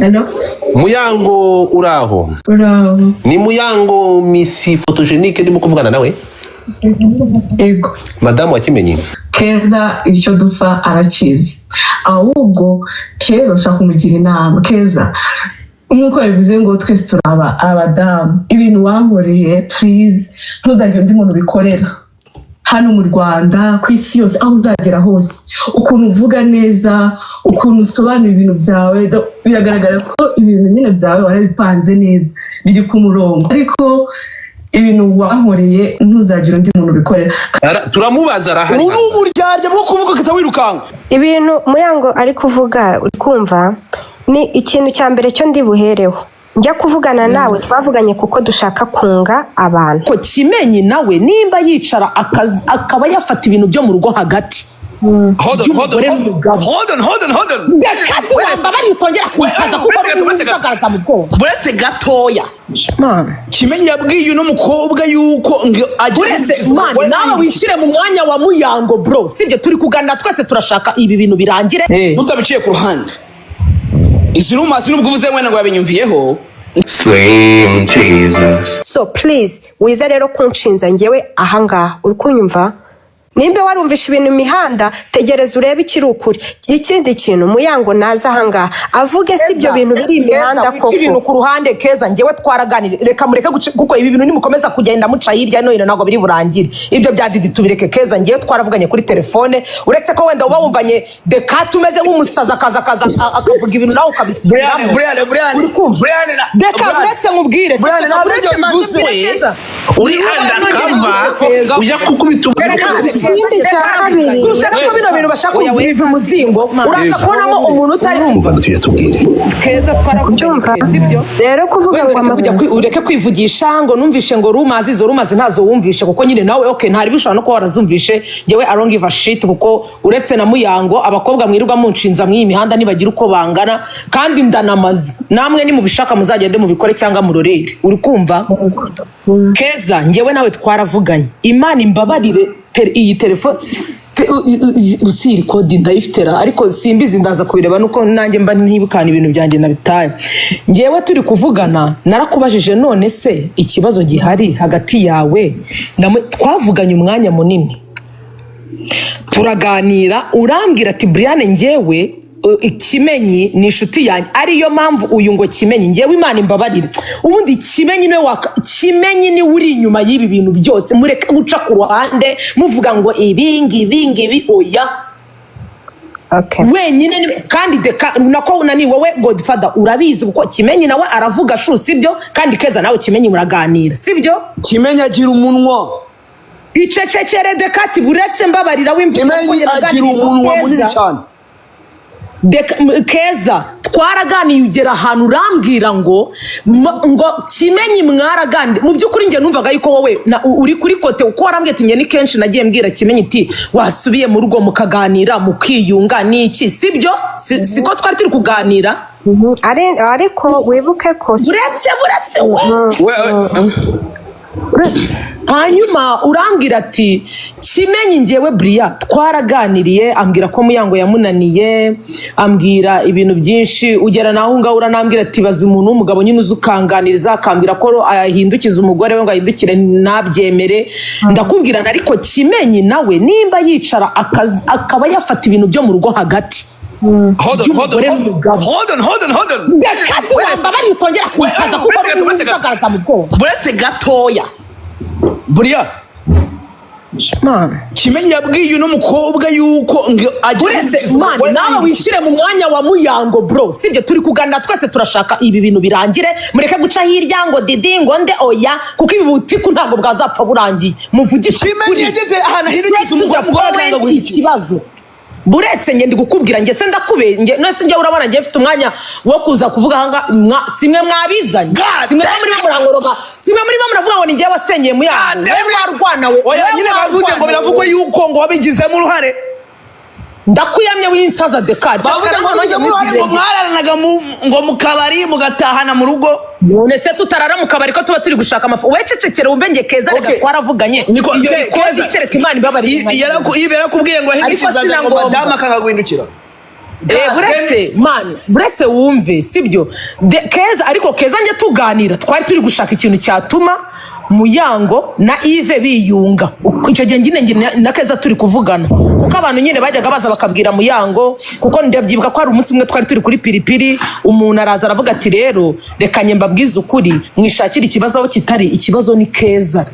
Hello? Muyango, uraho? Uraho. Ni Muyango, Miss Photogenic, ndimo kuvugana nawe? Ego. Madamu wa Kimenyi. Keza icyo dupfa arakizi. Ahubwo Keza ushaka kumugira inama. Keza, nk'uko bivuze ngo twese turaba abadamu, ibintu wankoreye, please, ntuzagire undi muntu ubikorera hano mu Rwanda, ku isi yose, aho uzagera hose. Ukuntu uvuga neza, ukuntu usobanura ibintu byawe, biragaragara ko ibintu nyine byawe warabipanze neza, biri ku murongo. Ariko ibintu wankoreye, ntuzagire undi muntu ubikorera. Turamubaza, arahari. Ubu ni uburyarya bwo kuvuga ukahita wirukanka. Ibintu Muyango ari kuvuga, uri kumva, ni ikintu cya mbere cyo ndi buhereho njya kuvugana nawe. Twavuganye kuko dushaka kunga abantu. Ko Kimenyi nawe nimba yicara akaba yafata ibintu byo mu rugo hagati Hold on, hold on, by'umugore hold on, n'umugabo. Hold on, hold on, hold on. Reka, wambabariye utongera kunsaza, kuko Uretse gato, uretse gato. uzagaragaza mu bwonko. Uretse gatoya. Man. Kimenyi yabwiye uno mukobwa yuko ngo agiye Uretse guhindukiza man, umugore. Nawe wishyire mu mwanya wa Muyango, bro, sibyo? Turi kuganira twese, turashaka ibi bintu birangire. Tutabiciye ku ruhande, izi rumours, nubwo uvuze wenda ngo yabinyumviyeho. Slim Jesus. So please, wiza rero kunshinza ngewe ahangaha, uri kunyumva? Nimba warumvisha ibintu imihanda, tegereza urebe ikiri ukuri. Ikindi kintu, Muyango naza ahangaha avuge si ibyo bintu biri imihanda Keza, wica koko. ibintu ku ruhande. Keza, njyewe twaraganiriye, reka mureke guca, kuko ibi bintu nimukomeza kugenda muca hirya no hino ntabwo biri burangire. Ibyo bya Didi tubireke. Keza, njyewe twaravuganye kuri telefone, uretse ko wenda uba wumvanye Dekati umeze nk'umusazi, akaza akavuga ibintu nawe Brian, ukabisubiramo. Brian, Brian, Uri kumva? Brian, Deka, Brian. uretse nkubwire. Brian, ntabwo Uretse ibyo manze bivuze. mbwire Keza. Uri undercover, ujya gukubita umuntu. Ikindi cya kabiri. Ushaka ko bino bintu bashaka kubiva umuzingo, uraza kubonamo umuntu utari Umva, tujya tubwire. Keza, twaravuganye. Kubyumva. Keza, sibyo? Rero kuvuga Wenda ngo ureke kujya ureke kwivugisha ngo numvishe ngo rumours. Izo rumours ntazo wumvishe, kuko nyine nawe, okay, ntari bishobora no kuba warazumvishe. Njyewe I don't give a shit, kuko uretse na Muyango, abakobwa mwirirwa munshinza mw'iyi mihanda nibagira uko bangana, kandi ndanamaze. Namwe nimubishaka muzagende mubikore cyangwa murorere. Uri kumva? Keza, njyewe nawe twaravuganye. Imana imbabarire, iyi telefone si iri kodi ndayifitera, ariko simbizi, ndaza kubireba, nuko nanjye mba ntibukana ibintu byanjye nabitaye. Njyewe turi kuvugana narakubajije: none se ikibazo gihari hagati yawe na twavuganye umwanya munini, turaganira, urambwira ati: "Brian, njyewe Kimenyi ni inshuti yanjye." Ariyo mpamvu uyu ngo Kimenyi, njyewe Imana imbabarire, ubundi Kimenyi niwe waka, Kimenyi niwe uri inyuma y'ibi bintu byose. Mureke guca ku ruhande muvuga ngo ibi ngibi ngibi, oya. Okay. Wenyine kandi Deka nako nani, wowe Godfather urabizi, kuko Kimenyi nawe aravuga shu, sibyo? Kandi Keza, nawe Kimenyi muraganira, sibyo? Kimenyi agira umunwa. Icecekere, Dekati, buretse, mbabarira w'imvugo. Kimenyi agira umunwa munini cyane. Keza, twaraganiye, ugera ahantu urambwira ngo ngo Kimenyi mwaraganiriye. Mu by'ukuri njye numvaga yuko wowe uri kuri côté, uko warambwiye ati: "Njye ni kenshi nagiye mbwira Kimenyi iti wasubiye mu rugo mukaganira, mukiyunga n'iki." Sibyo? Siko twari turi kuganira? Ariko wibuke ko Buretse, buretse we. Hanyuma urambwira ati: "Kimenyi, ngewe buriya twaraganiriye, ambwira ko Muyango yamunaniye, ambwira ibintu byinshi." Ugera naho ngaho uranambwira ati: "Baza umuntu w'umugabo nyine uzi ukanganiriza, akambwira ko ahindukiza umugore we ngo ahindukire ntabyemere." Ndakubwira, ariko Kimenyi nawe nimba yicara akaba yafata ibintu byo mu rugo hagati Hold on, hold on, by'umugore hold on, n'umugabo. Hold on, hold on, hold on. Reka, wambabariye utongera kunsaza, kuko Uretse gato, uretse gato. uzagaragaza mu bwonko. Uretse gatoya, buriya Man. Kimenyi yabwiye uno mukobwa yuko ngo agiye Uretse guhindukiza man, umugore. Nawe wishyire mu mwanya wa Muyango, bro, sibyo? Turi kuganira twese, turashaka ibi bintu birangire. Mureke guca hirya ngo Didi, ngo nde, oya, kuko ibi butiku ntabwo bwazapfa burangiye. Muvugishe Kimenyi ukuri. yageze ahantu ahindukiza Straight to umugore, the umugore akanga point, guhindukira. Ikibazo, buretse njye ndi kukubwira, njye se ndakube njye none njye urabona njye mfite umwanya wo kuza kuvuga ahanga? Simwe mwabizanye? God Simwe damn muri bo murangoroga? Simwe muri bo muravuga ngo ni njye wasenyeye Muyango? God damn We it. warwana we. Oya, We nyine bavuze ngo warwana biravugwa we. yuko ngo wabigizemo uruhare. Ndakuyamye w'insaza, Dekari. Bavuze ngo wabigizemo uruhare, ngo mwararanaga ngo mu kabari, mugatahana mu rugo. None se tutarara mu kabari ko tuba turi gushaka amafu? We cecekere wumve. Nge Keza reka Okay. twaravuganye. Niko Iyo record, Keza, kereka Imana ibabariye. Iyo yarakubwiye ngo Ariko ahindukizaga ngo sinangombwa. madamu akanga guhindukira. Buretse man, buretse wumve, sibyo? Keza, ariko Keza njye tuganira, twari turi gushaka ikintu cyatuma Muyango na Yves biyunga. Icyo gihe nyine njye na Keza turi kuvugana, kuko abantu nyine bajyaga baza bakabwira Muyango, kuko ndabyibuka ko hari umunsi umwe twari turi kuri Piripiri, umuntu araza aravuga ati: "Rero reka njye mbabwize ukuri, mwishakire ikibazo aho kitari. Ikibazo ni Keza.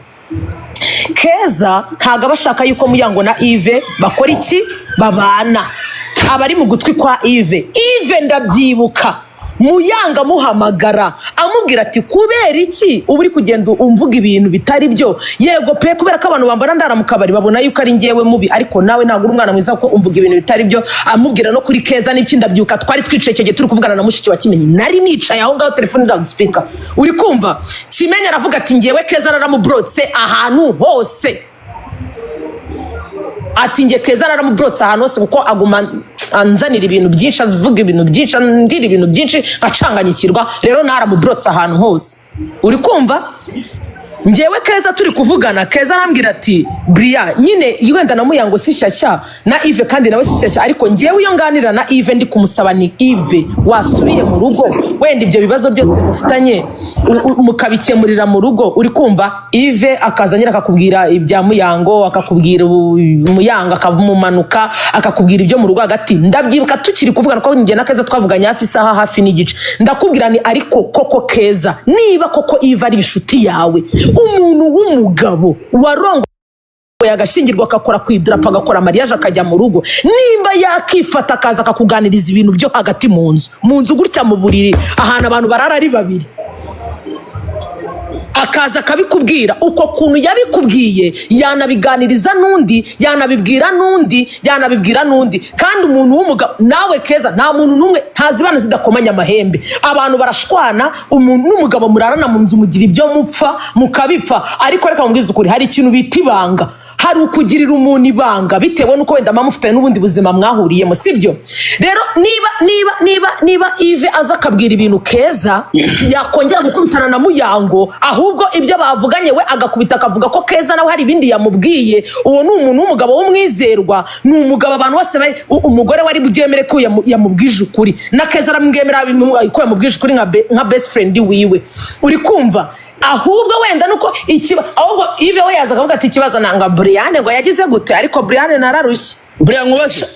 Keza ntabwo aba ashaka yuko Muyango na Yves bakora iki? Babana. Aba ari mu gutwi kwa Yves." Yves, ndabyibuka Muyanga amuhamagara amubwira ati: "Kubera iki uba uri kugenda umvuga ibintu bitari byo? Yego pe, kubera ko abantu bambona ndara mu kabari babona yuko ari njyewe mubi, ariko nawe ntabwo uri umwana mwiza kuko umvuga ibintu bitari byo." Amubwira no kuri Keza n'iki. Ndabyuka, twari twicaye icyo gihe turi kuvugana na mushiki wa Kimenyi, nari nicaye aho ngaho, telefone loudspeaker, uri kumva Kimenyi aravuga ati: "Njyewe Keza naramuburotse ahantu hose." Ati: "Njye Keza naramuburotse ahantu hose kuko aguma anzanira ibintu byinshi, avuga ibintu byinshi, ambwira ibintu byinshi, nkacanganyikirwa. Rero naramuburotse ahantu hose." Uri kumva, njyewe Keza turi kuvugana, Keza arambwira ati: "Buriya nyine wenda na Muyango si shyashya, na Yves kandi nawe si shyashya, ariko njyewe iyo nganira na Yves ndi kumusaba ni Yves wasubiye mu rugo, wenda ibyo bibazo byose mufitanye mukabikemurira mu rugo." Uri kumva, Yves akaza nyine akakubwira ibya Muyango, akakubwira Muyango akamumanuka, akakubwira ibyo mu rugo hagati. Ndabyibuka tukiri kuvugana, ko njye na Keza twavuganye hafi isaha, hafi n'igice, ndakubwira ni: "Ariko koko Keza, niba koko Yves ari inshuti yawe, umuntu w'umugabo warongoye agashyingirwa, agakora ku idarapo, agakora mariage, akajya mu rugo, nimba yakifata akaza akakuganiriza ibintu byo hagati mu nzu gutya, mu buriri, ahantu abantu barara ari babiri, akaza akabikubwira uko kuntu yabikubwiye, yanabiganiriza n'undi, yanabibwira n'undi, yanabibwira n'undi? Kandi umuntu w'umugabo nawe Keza, nta muntu n'umwe ntazibana zidakomanya amahembe. Abantu barashwana. Umuntu n'umugabo murarana mu nzu, mugira ibyo mupfa mukabipfa. Ariko reka mubwize ukuri, hari ikintu bita ibanga. Hari ukugirira umuntu ibanga bitewe n'uko wenda muba mufitanye n'ubundi buzima mwahuriyemo, sibyo? Rero niba Yves aza akabwira ibintu Keza, yakongera gukubitana na Muyango, ahubwo ibyo bavuganye we agakubita akavuga ko Keza nawe hari ibindi yamubwiye, uwo ni umuntu w'umugabo w'umwizerwa, ni umugabo abantu bose umugore wari bubyemere ko yamubwije ukuri, na Keza aramwemera ko yamubwije ukuri nka best friend wiwe. Uri kumva, ahubwo wenda nuko ahubwo Yves we yaza akavuga ati: "Ikibazo nanga Brian ngo yagize gute, ariko Brian nararushye." Buriya nkubaze.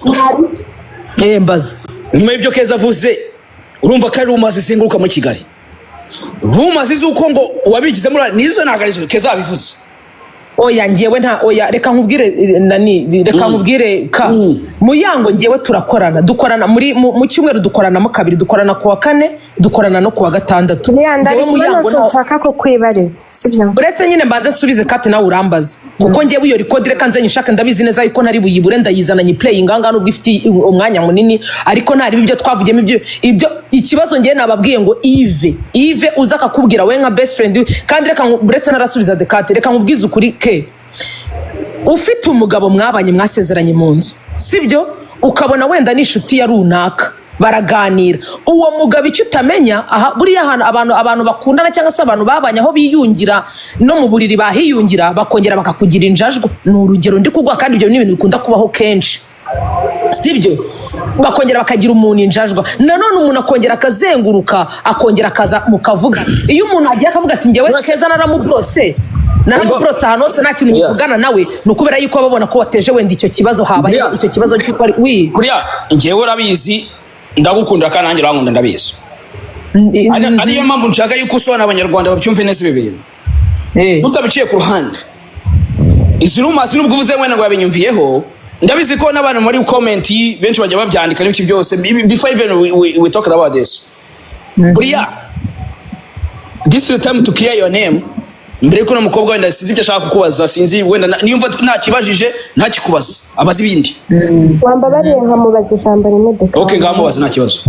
Mbaza. Nyuma y'ibyo Keza avuze, urumva ko ari rumors zizenguruka muri Kigali, rumors z'uko ngo uwabigizemo uruhare nizo, ntabwo arizo Keza yabivuze. Oya, ngewe nta, oya, reka nkubwire, nani, reka nkubwire ka Muyango, ngewe turakorana, dukorana muri mu cyumweru dukoranamo kabiri, dukorana ku wa kane, dukorana no ku wa gatandatu. Brian, hari Ngewe Muyango ikibazo nshaka ko kwibariza, sibyo? Uretse nyine mbanze nsubize kati, nawe urambaza, kuko ngewe iyo record reka nze nyishake, ndabizi neza yuko ntari buyibure, ndayizana nyiplayinga ngaha nubwo ifite umwanya munini, ariko ntari ibyo twavugiyemo ibyo ikibazo. Ngewe nababwiye ngo Yves uza akakubwira we nka best friend we, kandi reka uretse narasubiza Dekate, reka nkubwize ukuri ke: ufite umugabo mwabanye, mwasezeranye mu nzu, sibyo? Ukabona wenda n'inshuti ya runaka baraganira, uwo mugabo icyo utamenya aha, buriya ahantu abantu bakundana cyangwa se abantu babanye, aho biyungira no mu buriri bahiyungira, bakongera bakakugira injajwa. Ni urugero ndi kuguha, kandi ibyo ni ibintu bikunda kubaho kenshi, sibyo? Bakongera bakagira umuntu injajwa, nanone umuntu akongera akazenguruka, akongera akaza mukavuga. Iyo umuntu agiye akavuga ati: "Njyewe Keza naramuburotse, naramuburotse ahantu hose, nta kintu muvugana nawe," ni ukubera yuko babona ko wateje wenda icyo kibazo, habaye icyo kibazo cy'uko ari wi Buriya njyewe urabizi ndagukunda kandi nanjye urankunda, ndabizi. Ariyo mpamvu nshaka yuko usobanura Abanyarwanda babyumve neza ibi bintu tutabiciye ku ruhande. Izi rumors, nubwo uvuze wenda ngo yabinyumviyeho, ndabizi ko n'abantu muri comment benshi bajya babyandika n'ibiki byose. Before even we talked about this, buriya this is the time to clear your name mbere yuko n'umukobwa wenda sinzi icyo ashaka kukubaza, sinzi wenda niyumva ntakibajije ntakikubaza, abaza ibindi. Wambabariye nkamubaza ijambo rimwe, Deka? Okay, ngaho mubaza, nta kibazo.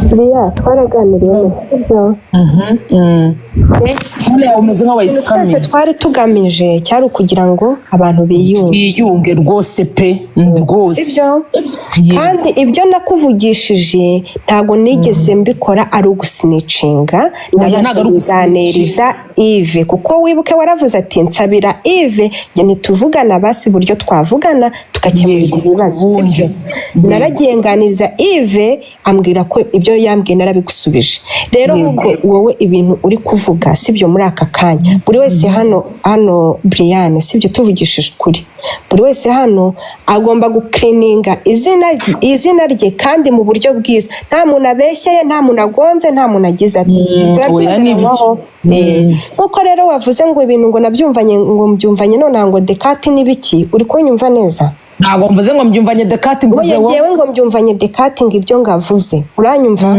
Buriya twaraganiriye, sibyo? Phone yawe umeze nk'aho Ikintu twese wayitsikamiye. twari tugamije cyari ukugira ngo abantu biyunge. Biyunge rwose pe, rwose. Sibyo? Kandi ibyo nakuvugishije ntabwo nigeze mbikora ari ugusnitchinga. Oya, ntabwo ari Kuganiriza Yves, kuko wibuke waravuze ati: "Nsabira Yves njye ntituvugana, basi uburyo twavugana tugakemura ibibazo." Ubundi. Sibyo? Naragiye nganiriza Yves, ambwira ko ibyo yambwiye narabigusubije. Rero ahubwo wowe ibintu uri kuvuga, sibyo, muri aka kanya buri wese hano, Brian, sibyo, tuvugishije ukuri, buri wese hano agomba gucleaninga izina rye kandi mu buryo bwiza, nta muntu abeshyeye, nta muntu agonze, nta muntu agize ati. Oya, ni byo. Turabyemeranywaho? Nkuko rero wavuze ngo ibintu ngo nabyumvanye, ngo mbyumvanye nonaha, ngo dekati n'ibiki, uri kunyumva neza? Ntabwo mvuze ngo mbyumvanye dekati, mvuze Oya, wowe. ngewe ngo mbyumvanye dekati, ngo ibyo ngavuze, uranyumva?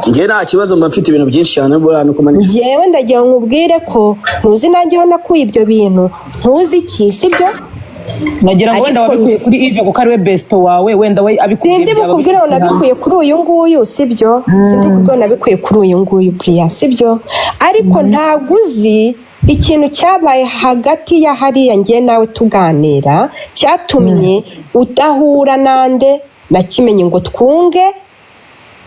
Njye nta kibazo, mba mfite ibintu byinshi cyane buriya nuko manisha. Ngewe ndagira ngo nkubwire ko ntuzi nanjye aho nakuye ibyo bintu, ntuzi iki, sibyo? Nagira ngo wenda Ariko- wabikuye kuri Yves kuko ari we besto wawe, wenda we abikubwiye Sindi byaba bukubwire ngo bifite nabikuye kuri uyu nguyu, sibyo? Sindi bukubwire ngo nabikuye kuri uyu nguyu Buriya, sibyo? Ariko ntabwo uzi ikintu cyabaye hagati ya hariya ngiye nawe tuganira cyatumye udahura nande na Kimenyi ngo twunge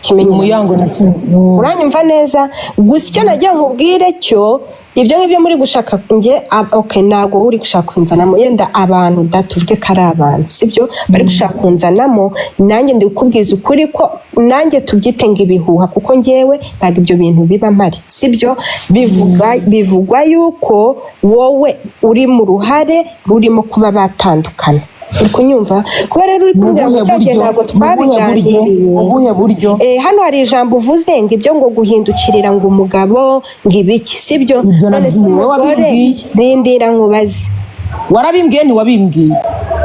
Kimenyi na Umuyango na kimwe. Uranyumva neza? Gusa icyo nagiye nkubwire cyo, ibyo ngibyo muri gushaka njye okay, ntabwo uri gushaka kunzanamo yenda abantu da, tuvuge ko ari abantu, sibyo, bari gushaka kunzanamo. Nanjye ndi kukubwiza ukuri ko nanjye tubyite ngo ibihuha, kuko njyewe ntabwo ibyo bintu biba mpari, sibyo? Bivugwa yuko wowe uri mu ruhare rurimo kuba batandukana. Uri kunyumva? Kuba rero uri kumbwira ngo Mu buhe cya gihe buryo? ntabwo Mu buhe buryo? twabiganiriye. Mu buhe buryo? Hano hari ijambo uvuze ngo ibyo ngo guhindukirira ngo umugabo ngo ibiki, sibyo? Ibyo None se nabyo wowe umugore wabimbwiye. rindira nkubaze. Warabimbwiye, ntiwabimbwiye?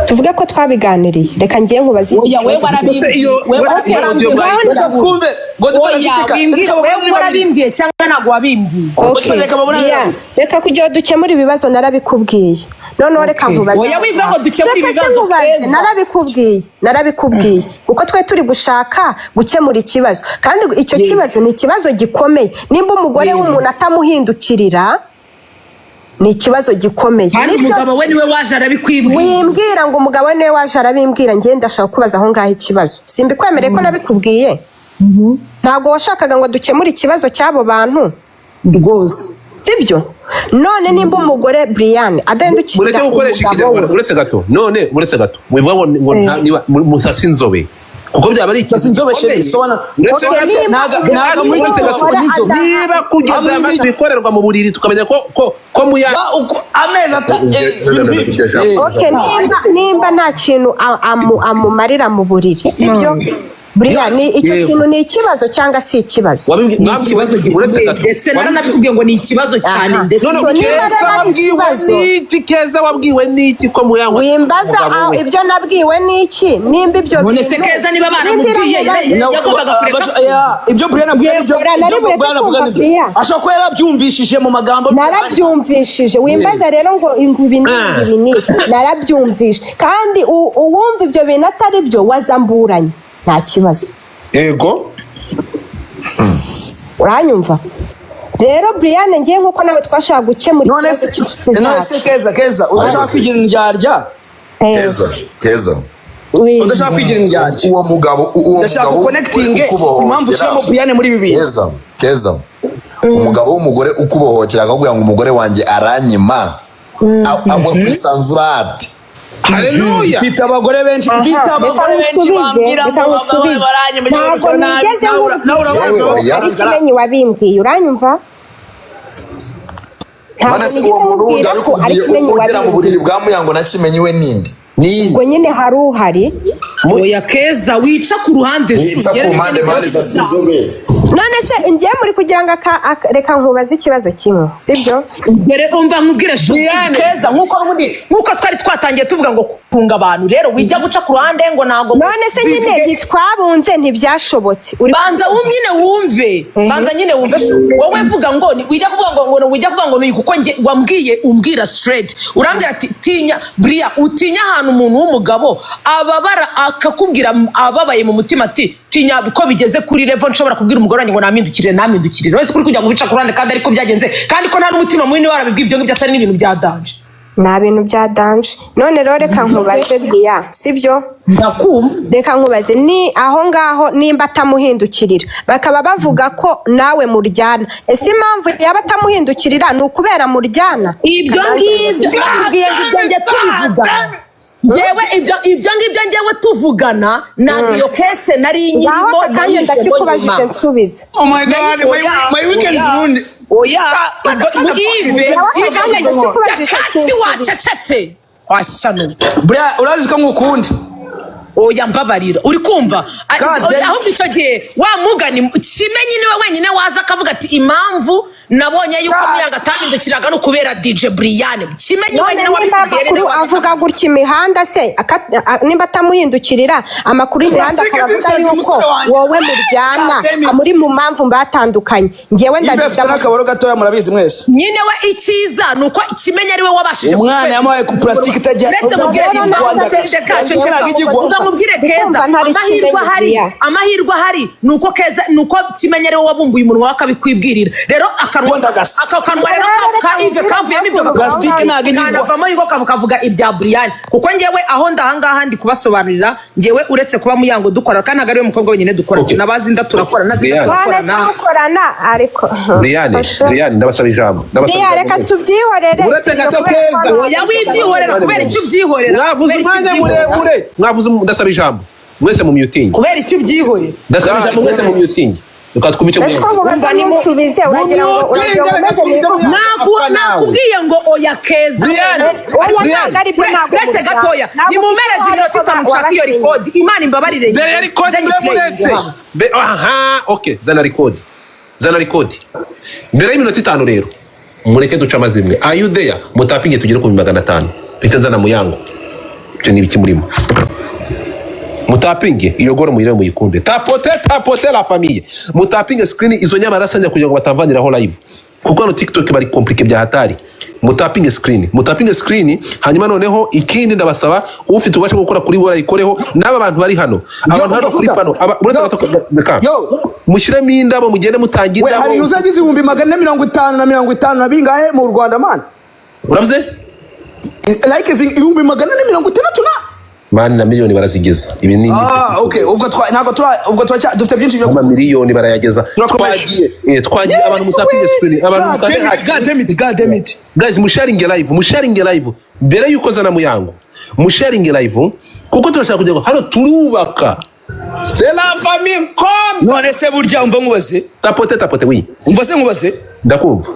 Tuvuge ko twabiganiriye, reka ngiye nkubaze Oya, we ikibazo. warabimbwiye. Ese iyo- We iyo warabimbwiye. audio Reka twumve Godfather. Oya, Ceceka, wimbwira ceceka, we babone babiri. warabimbwiye cyangwa ntabwo wabimbwiye? Okay. Reka babone Bia, babiri. reka kugira ngo dukemure ibibazo, narabikubwiye. Noneho reka nkubaze. Oya, wivuga ngo dukemure Reka se ibibazo, nkubaze, Keza. Narabikubwiye kuko twe turi gushaka gukemura ikibazo, kandi icyo kibazo ni ikibazo gikomeye. Nimba umugore w'umuntu atamuhindukirira, ni ikibazo gikomeye. Kandi Nibyo umugabo we niwe waje arabikwibwira. Wimbwira ngo umugabo we niwe waje arabimbwira. Njye ndashaka kubaza aho ngaho ikibazo. Simbikwemereye ko nabikubwiye? Ntabwo washakaga ngo dukemure ikibazo cy'abo bantu? Rwose. Sibyo? None nimba umugore Brian adahindukirira Mureke gukoresha umugabo we ikinyarwanda. Uretse gato, none uretse gato, wivuga ngo musasi inzobe, kuko byaba ari ikintu Musasi inzobe, gikomeye. chérie, sobanura. Uretse Okay, gato, nimba Ntago muri uretse gato, umugore n'inzobe. niba kugeza Hamwe amaze ibikorerwa mu buriri, tukamenya ko muya Ya, amezi ibintu nk'ibyo. Okay, nimba nta kintu amumarira mu buriri, sibyo, Brian, ni icyo kintu ni ikibazo cyangwa si ikibazo? Ni ikibazo Uretse gikomeye, gato. ndetse naranabikubwiye ngo ni ikibazo cyane, ndetse None So, niba Keza rero ari wabwiwe ikibazo- n'iki? Keza wabwiwe n'iki ko Muyango Wimbaza umugabo aho we? ibyo nabwiwe n'iki, nimba ibyo None se bintu Keza niba baramubwiye, Rindira nkubaze. yagombaga kureka Ibyo Brian avuga Yego, nibyo, nari ibyo bureke Brian avuga kumva nibyo. Brian. Ashobora kuba yarabyumvishije mu magambo. Narabyumvishije. Wimbaza rero ngo ibi ni ibi ni narabyumvishe, kandi uwumva ibyo bintu atari byo wazamburanye, nta kibazo. Yego. Uranyumva rero, Brian, ngiye nkuko nawe twashaka gukemura None ikibazo se cy'inshuti none se zacu. Keza, udashaka kwigira indyarya. Keza, Keza. Oui. Udashaka kwigira indyarya. Uwo Ndashaka mugabo connecting impamvu ushyiramo Brian muri ibi bintu. Keza, Keza, umugabo w'umugore ukubohokera akakubwira ngo umugore wanjye aranyima, agwa kwisanzura ati Haleluya. Mfite abagore benshi, mfite Aha, abagore reka benshi nkusubize, bambwira reka ngo abagabo nkusubize. baranyima. Ntabwo nigeze Nawe urabazi. Yewe, oya. ari Kimenyi wabimbwiye, uranyumva? Ntabwo None se nigeze uwo muntu wundi nkubwira ko ari wabikubwiye Kimenyi ugera mu buriri wabimbwiye. bwa Muyango na Kimenyi we ninde? Ubwo nyine hari uhari. Oya Keza, wica ku ruhande. Wica ku mpande mpande za inzobe. None se ngiye muri kugira ngo reka nkubaze ikibazo kimwe, sibyo? Dore umva nkubwire shu Brian. Keza, nk'uko ubundi nk'uko twari twatangiye tuvuga ngo kunga abantu, rero wijya guca ku ruhande ngo ntabwo None se nyine ntitwabunze, ntibyashobotse. Uri Banza nyine wumve. Banza nyine wumve shu. Wowe vuga ngo wijya kuvuga ngo wijya kuvuga ngo ni kuko nge wambwiye, umbwira straight, urambwira ati: "Tinya Bria, utinya ahantu umuntu w'umugabo ababara akakubwira ababaye mu mutima ati Tinya ko bigeze kuri level nshobora kubwira umugore wanjye ngo nampindukirire, nampindukirire wese kuri kugira ngo bica ku ruhande, kandi ariko byagenze, kandi ko nta n'umutima munini warabibwiye. Ibyo ngibyo atari n'ibintu bya danger. Nta bintu bya danger. None rero reka nkubaze, Buriya sibyo? Ndakumva. Reka nkubaze, ni aho ngaho nimba atamuhindukirira, bakaba bavuga ko nawe muryana, ese impamvu yaba atamuhindukirira ni ukubera muryana? Ibyo ngibyo nakubwiye ngo ibyo njye tubivugana, njyewe ibyo ngibyo njyewe tuvugana, ntabwo iyo case nari Ngaho nyirimo. aka kanya Nayijemo ndakikubajije, nyuma. nsubiza. Oh my God, my weekend is ruined. Oya, Ive. Ngaho aka Ive, kanya ndakikubajije, kasi kinsubiza. Wacecetse washyano. Buriya urazi ko ngukunda. Oya, mbabarira, uri kumva? God damn. Ahubwo icyo gihe wa mugani Kimenyi niwe wenyine waza akavuga ati: "Impamvu nabonye yuko Muyango atahindukiraga ni ukubera DJ Brian." Kimenyi None wenyine nimba wabikubwiye amakuru niwe waza. avuga gutya imihanda se, nimba atamuhindukirira, amakuru y'imihanda Plastique akaba avuga z'insazi, yuko umusore wanjye. wowe muryana, God damn it. muri mu mpamvu batandukanye, ngewe Ive afite ndabida. n'akabaro gatoya, murabizi mwese. Nyine we icyiza ni uko Kimenyi ari we wabashije. Umwana yamuhaye ku plastique itajya. Uretse mubwire Rero impamvu ntabwo- ndeka. Ntabwo ijya. Uga mubwire Keza. Ndikumva ntari Amahirwe Kimenyi, ahari, Buriya. amahirwe ahari ni uko Keza, ni uko Kimenyi ari we wabumbuye umunwa we akabikwibwirira. Rero akanwa Rwanda gasa. ako kanwa rero ka Ive kavuyemo ibyo. Plastique ntabwo ijya igwa. Kanavamo yuko kavuga ibya Brian, kuko ngewe aho ndahangaha ndi kubasobanurira, ngewe uretse kuba Muyango dukora, kandi ntabwo ari we mukobwa wenyine dukora. Nabazinda turakora, nazinda Brian. None se turakorana. mukorana ariko? Brian, Brian, ndabasaba ijambo, ndabasaba Buriya ijambo reka mwese. tubyihorere. Uretse Si ibyo gato, kubera ko Keza. hano. Oya, wibyihorera. Kubera icyo ubyihorera? Mwavuze Kubera icyo umwanya ubyihorera? muremure mwavuze. Ndasaba ijambo mwese mu mutingi. Kubera icyo ubyihorera? Ndasaba ijambo mwese mu mutingi, reka twumve icyo Ese ko mwembi. nkubaza Umva ni ntunsubize, uragira ngo umeze neza? Nakubwiye ngo oya, Keza. Brian, Oya, Brian. ntabwo ari byo, ntabwo Uretse muryana. gatoya. Ntabwo Nimumereze ufite iminota uruhare 5 ko nshaka iyo wabasinye. record. Imana imbabarire. Mbere ya record. Nze Muretse. nyiplayinge. Aha, okay, zana record, zana record mbere y'iminota 5. Rero mureke duce amazimwe. Are you there? Mutapinge tugere ku 500,000. Mpite nzana Muyango. Ibyo ni ibiki murimo? Mutapinge iyo goro, muyirebe, muyikunde. Tapote, tapote la famille, mutapinge screen izo nyabarasanya kugira ngo batamvaniraho live, kuko hano TikTok bari compliqué bya hatari. Mutapinge screen, mutapinge screen. Hanyuma noneho ikindi ndabasaba, ufite ububasha bwo gukora kuri we ayikoreho, n'aba bantu bari hano, abantu hano kuri pano uretse gato, reka Yo. mushyiremo indabo, mugende mutanga We, hari indabo. uzagize 450,000 na 50 na bingahe mu Rwanda, man? Uravuze? Like 460,000 na Mani, na miliyoni barazigeza. Ibi ni Ah, okay, ubwo twa ntabwo tura ubwo turacya dufite byinshi byo amamiliyoni barayageza. Turakomeje. Twagiye, twagiye. Abantu mutapinge screen, abantu God mukande. damn it, God damn it, God damn it. Guys, musharinge live, musharinge live mbere yuko zana Muyango. Musharinge live kuko turashaka kugira ngo hano turubaka, c'est la famille comme None se burya, umva nkubaze. Tapote, tapote, oui. Umva se nkubaze. Ndakumva.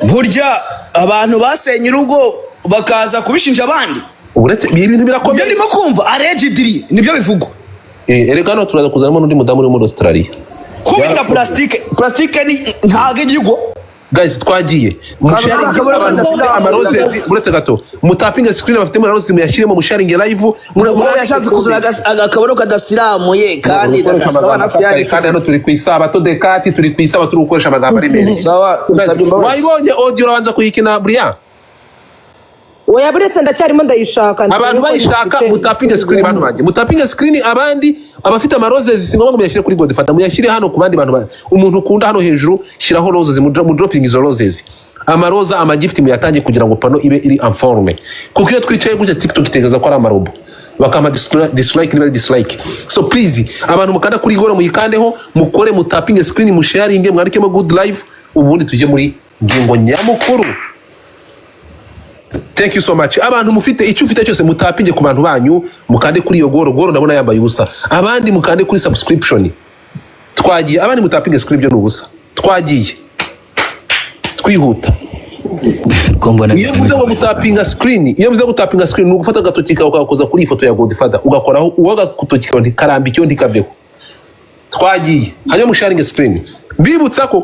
Burya abantu basenye urugo bakaza kubishinja abandi. Uretse ibi bintu Ibyo birakomeye. ndimo kumva allegedly nibyo bivugwa. Erega hano turaza kuzanamo n'undi mudamu uri muri Australia. Kubita plastique, plastique ni ntabwo igigwa. Guys, twagiye. Musharinge. Akabura Abantu bafite kadasira. amaroses, uretse gato, mutapinge screen. Bafite amaroses muyashyiremo, musharinge live. Ubwo yashatse kuzana akabaro kadasiramuye kandi abana afite yandi. Kandi hano turi ku isabato dekati, turi ku isabato, turi gukoresha amagambo aremereye. Sawa, nsabye imbabazi. Wayibonye audio? Urabanza kuyikina, Brian? Oya, buretse, ndacyarimo ndayishaka. Abantu bayishaka mutapinge screen. Bantu banjye, mutapinge screen. Abandi abafite amaroses, si ngombwa ngo muyashyire kuri Godfather, muyashyire hano ku bandi bantu umuntu ukunda hano hejuru, shyiraho roses, mu dropping izo roses, amaroza, amagift muyatange kugira ngo pano ibe iri en forme, kuko iyo twicaye gutya TikTok itekereza ko ari amarobo, bakampa dislike niba ari dislike. So please, abantu mukanda kuri goro muyikandeho, mukore mutapinge screen, musharinge, mwandikemo good life, ubundi tujye muri ngingo nyamukuru. Thank you so much. Abantu mufite icyo ufite cyose, mutapinge ku bantu banyu, mukande kuri iyo goro. Goro ndabona yambaye ubusa. Abandi mukande kuri subscription. Twagiye. Abandi mutapinge screen, ibyo ni ubusa. Twagiye twihuta. Ko mbona Iyo mvuze ngo gutapinga screen, iyo mvuze gutapinga screen, ni ugufata agatoki kawe ukagakoza kuri iyi foto ya Godfather, ugakoraho uwo agatoki kawe, ntikarambikeho, ntikaveho. Twagiye. Hanyuma musharinge screen. Bibutsa ko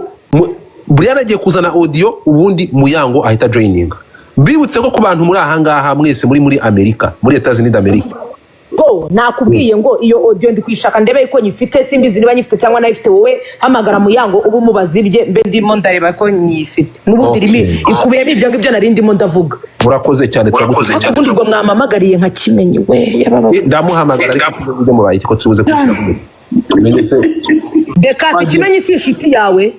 Brian agiye kuzana audio, ubundi Muyango ahita joininga. Bibutse ko ku bantu muri ahangaha mwese muri Amerika, muri Etats Unis d'America. Ngo nakubwiye ngo iyo audio ndi kuyishaka ndebe ko nyifite. Simbizi niba nyifite cyangwa nayifite. Wowe hamagara Muyango ubu mubaza ibye, mbe ndimo ndareba ko nyifite. N'ubundi irimo, ikubiyemo ibyo ngibyo nari ndimo ndavuga. Murakoze cyane, turagutuye. Ariko ubundi ubwo mwamamagariye nka Kimenyi we yababa. Ndamuhamagara, ariko ibyo mubaye ko tubuze kwishyura. Dekate, Kimenyi si inshuti yawe?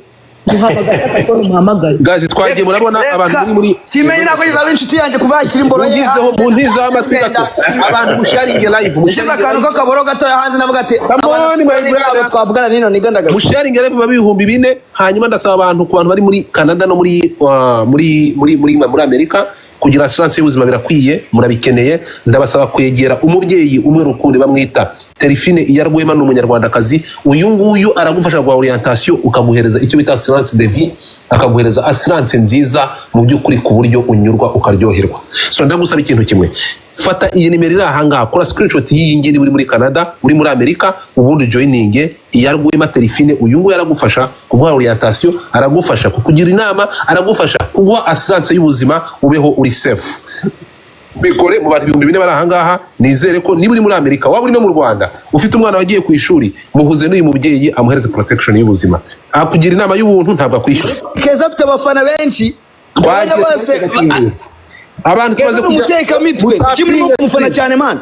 Muhamagare telefone, umuhamagare. Guys, twagiye, murabona abantu bari muri Kimenyi ntabwo yigeze aba inshuti yanjye kuva yakira imboro ye. Muntizeho, muntizeho amatwi gato. Abantu musharinge live. Yashyize akantu k'akaboro gatoya hanze, navuga ati: Come on, my brother. "Ntabwo twavugana n'ino niga ndagasa." Musharinge live babe 4000. Hanyuma ndasaba abantu, ku bantu bari muri Canada no muri Amerika, kugira assurance y'ubuzima birakwiye, murabikeneye. Ndabasaba kwegera umubyeyi umwe rukundi bamwita Terifine Iyarwema, ni umunyarwandakazi. Uyu nguyu aragufasha guha orientation, ukaguhereza icyo bita assurance de vie, akaguhereza assurance nziza mu by'ukuri, ku buryo unyurwa ukaryoherwa. So ndagusaba ikintu kimwe: fata iyi nimero iri ahangaha, kora screenshot y'iyi ngiyi uri muri Canada, uri muri Amerika, ubundi joininge Iyarwema Terifine. Uyu nguyu aragufasha kuguha orientation, aragufasha kukugira inama, aragufasha kuguha assurance y'ubuzima, ubeho uri safe. Bikore mu bantu 4000 bari ahangaha. Nizere ko niba uri muri Amerika, waba uri no mu Rwanda, ufite umwana wagiye ku ishuri, muhuze n'uyu mubyeyi amuhereze protection y'ubuzima. Akugira inama y'ubuntu, ntabwo akwishyuza. Keza afite abafana benshi, ndabona bose. Abantu Keza tumaze ni umutekamutwe, kuki murimo kumufana cyane, man?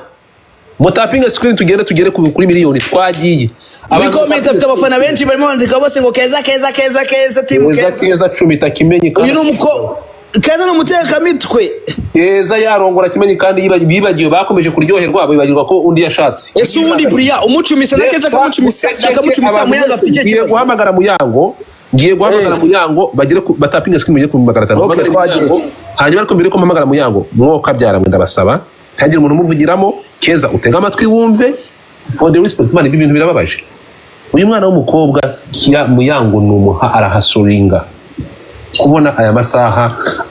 Mutapinge screen, tugende tugere kuri miliyoni. Twagiye. Muri comment afite abafana benshi, barimo bandika bose ngo Keza, Keza, Keza, Keza, team Keza. Keza. Keza cumita Kimenyi. Uyu ni umuko Keza ni umutekamutwe. Keza yarongora Kimenyi kandi bibagiwe, bakomeje kuryoherwa, bibagirwa ko undi yashatse. Ese ubundi buriya umucumise na Keza akamucumise, akamucumita, Muyango afite ikihe Ngiye kibazo? guhamagara Muyango, ngiye guhamagara Muyango, bagere ku batapinga screen, mugere ku 500. Okay, Mpamagare twagiye. Muyango, hanyuma ariko mbere ko mpamagara Muyango, mwoka byara mwe, ndabasaba ntihagire umuntu umuvugiramo. Keza, utege amatwi wumve, for the respect, man. Ibi bintu birababaje. Uyu mwana w'umukobwa Kia Muyango ni umuha arahasuringa kubona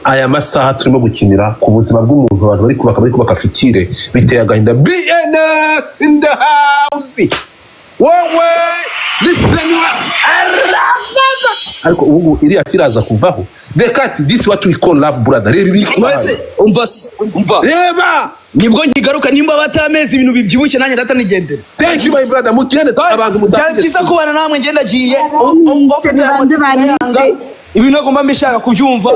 aya masaha turimo gukinira ku buzima bw'umuntu. Abantu bari kubaka future, biteye agahinda. BNS in the house, wowe listen, ariko ubu ngubu iriya firaza kuvaho. The cat, this is what we call love, brother. Reba ibi. Uretse umva se, umva. Reba. Nibwo nkigaruka, nimba batamezi ibintu bibyibushye, nanjye ndata nigendera. Thank you, my brother. Mugende abantu. Byari byiza kubana namwe, ngenda agiye. Banze banise. Ibintu nagomba mbishaka kubyumva,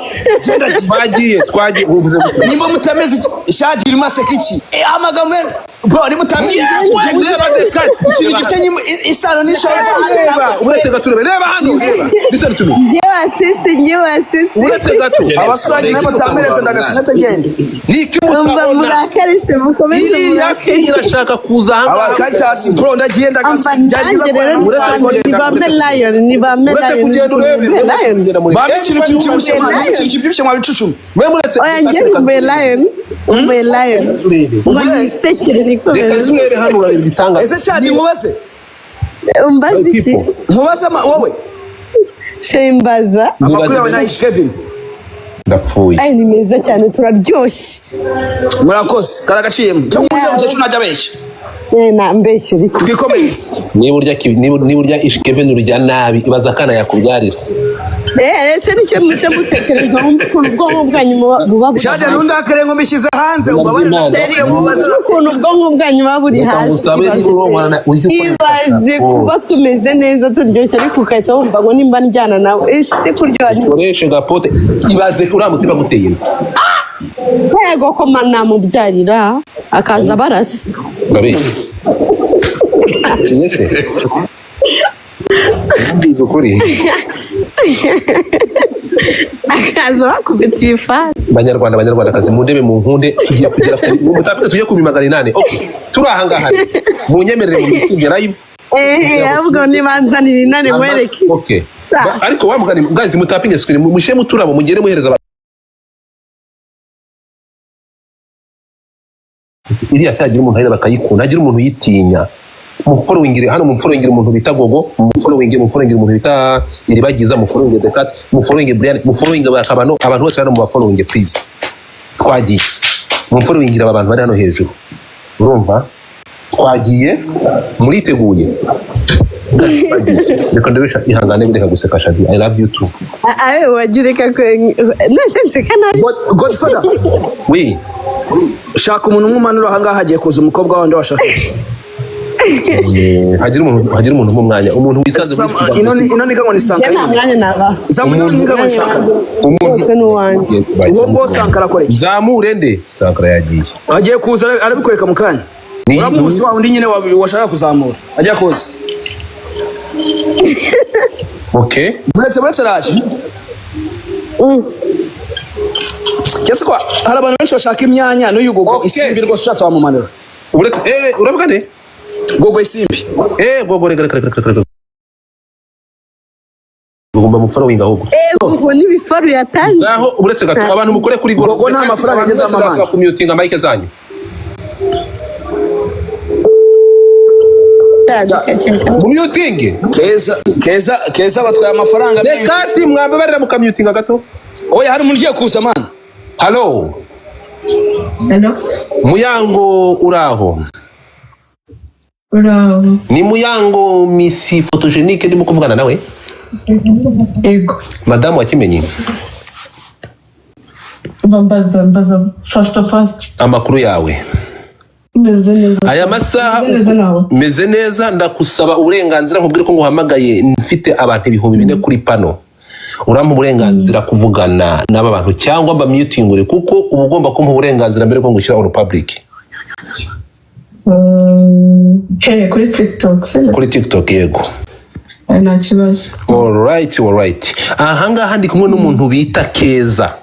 ngenda agiye. Twagiye, twagiye, uvuze gute? Nimba mutameze ishati irimo aseka iki? Amagambo bro, nimba utameze Reba The Cat. ikintu gifitanye isano n'ishati. Reba, uretse gato urebe, reba hano, reba, listen to me. Njye wasetse, njye wasetse. Uretse gato. Abaswagi nabo mutamereze, ndagasina ngende. Niki? Umva. Mutabona. Murakare se, mukomeze. Iriya Murakare. fi irashaka kuza ahangaha. Abakatasi bro, ndagiye. Umva. Ndagasa. Nanjye rero Uretse kugenda, ni bambe lion, ni bambe uretse lion. kugenda urebe, uretse Lion. kugenda muri Bambe ikintu kibyibushye, man, ikintu kibyibushye mwa bicucu. Mwe muretse. Oya, njye nkumbuye lion, nkumbuye lion. Turebe. Umva nisekere. Reka. Nikomereze. Turebe hano, urareba ibitangaza. Ese shadi, nkubaze? Umbaza iki? People. Nkubaze wowe. Shembaza. Amakuru yawe nayishi Kevin? Ndapfuye. Ay, ni meza cyane, turaryoshye. Murakoze, karagaciyemo cyangwa undi mukecuru ntajya abeshya. Eh, na mbeshyira iki? Twikomereze. Niba urya ish Kevin, urya nabi, ibaza akana yakubyarira. Eh, ese nicyo muhita mutekereza? Wumva ukuntu ubwonko bwanyu buba buri Shadi, hasi. ntundakare ngo mbishyize hanze, umbabarire. Imana. Nkubaze. Ukuntu ubwonko bwanyu buba buri Reka hasi. ngusabe, niba urongora ujye ukoresha Ibaze kuba tumeze neza, turyoshye, ariko ugahita wumva ngo nimba njyana nawe, ese kuryoha ukoreshe gapote. Ibaze uriya mutima guteye inda. Yego ko namubyarira akaza barasa. Urabeshya ese? Mbwiza ukuri. Akaza bakubita ibifasi. Banyarwanda, banyarwandakazi, mundebe mu nkunde, tugiye kugera kuri mutapike, tujye ku 800. Okay, turi aha ngaha, munyemerere mu mitingi live. Eee, ahubwo nibanzanira inani mwereke. Okay. Sa. Ariko wa mugani, guys, mutapinge screen, mushyiremo uturabo, mugere muhereza abantu. Iriya tagira umuntu areba bakayikunda, hagira umuntu uyitinya. Mufollowingire hano, mufollowingire umuntu bita Gogo, mufollowingire umuntu bita Iribagiza, mufollowingire Decat, mufollowingire Brian, mufollowingire Bakabano, abantu bose hano mubafollowinge please. Twagiye, mufollowingire aba bantu bari hano hejuru. Urumva twagiye, muriteguye? Reka ndabisha, ihangane, reka guseka. Shadi, I love you too. Awe wajya ureka ko nese nseka nabi. Godfather. Oui. Shaka umuntu umwe umanura ahangaha, hagiye kuza umukobwa wundi washaka. Hagira umuntu mu mwanya, umuntu wisanze muri Ino niga ngo ni Njye Sankara. nta mwanya naba. Zamu, ino niga ngo ni Sankara. Umuntu Wose ni uwanjye. Uwo nguwo Sankara akora iki? Zamure nde? Sankara yagiye. Agiye kuza, arabikwereka mu kanya. Uramuzi wa undi nyine washaka kuzamura ajya koza. Okay. Buretse raje. Cyese ko hari abantu benshi bashaka imyanya n'uyu Gogo Isimbi rwose ushatse wamumanura. Uretse uravuga nde? Gogo Isimbi. Gogo, reka, reka, reka, reka. Ugomba mufollowing ahubwo. Ubwo n'ibifaru yatangiye. Ngaho uretse gato, abantu mukore kuri Gogo. Gogo nta mafaranga ageze amamana. Kumutinga mic zanyu. Mumutinge. Keza, Keza, Keza batwaye amafaranga menshi. Dekati, mwambabarira mukamutinga gato. Oya, hari umuntu ugiye kuza, man. Hello. Hello. Muyango, uraho? Uraho. Ni Muyango Miss Photogenique ndimo kuvugana nawe? Yego. Madamu wa Kimenyi? Mbaza, mbaza fasta fasta. Amakuru yawe? Meze neza. Aya masaha? Meze neza, nawe? Meze neza. Ndakusaba uburenganzira, nkubwire ko nguhamagaye mfite abantu 4000 kuri pano. Urampa uburenganzira kuvugana n'aba bantu cyangwa mbamutingure? Kuko uba ugomba kumpa uburenganzira mbere ko ngushyira on public. Kuri TikTok sibyo? Kuri TikTok, yego. Nta kibazo. Alright, ahangaha ndi kumwe n'umuntu bita Keza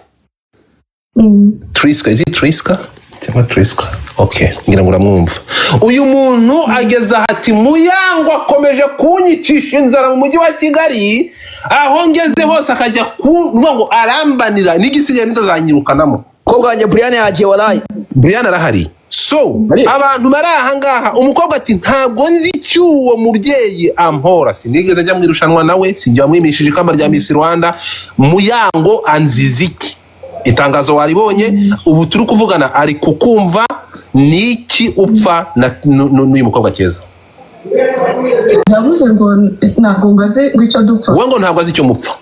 Triska. Is it Triska cyangwa Triska? Okay, ngira ngo uramwumva. Uyu muntu ageze aha ati: "Muyango akomeje kunyicisha inzara mu mujyi wa Kigali, aho ngeze hose akajya kuvuga ngo arambanira n'igisigaye ntazanyirukanamo." Umukobwa wanjye Brian yagiye, warayi. Brian arahari. So abantu bari aha ngaha, umukobwa ati: "Ntabwo nzi icyo uwo mubyeyi ampora, sinigeze njya mu irushanwa nawe, sinjya wamwimishije ikamba rya Miss Rwanda. Muyango anziza iki?" Itangazo waribonye, ubu turi kuvugana ari kukumva. Ni iki upfa n'uyu mukobwa Keza? Yavuze ngo ntabwo ngo azi ngo icyo dupfa. We ngo ntabwo azi icyo mupfa.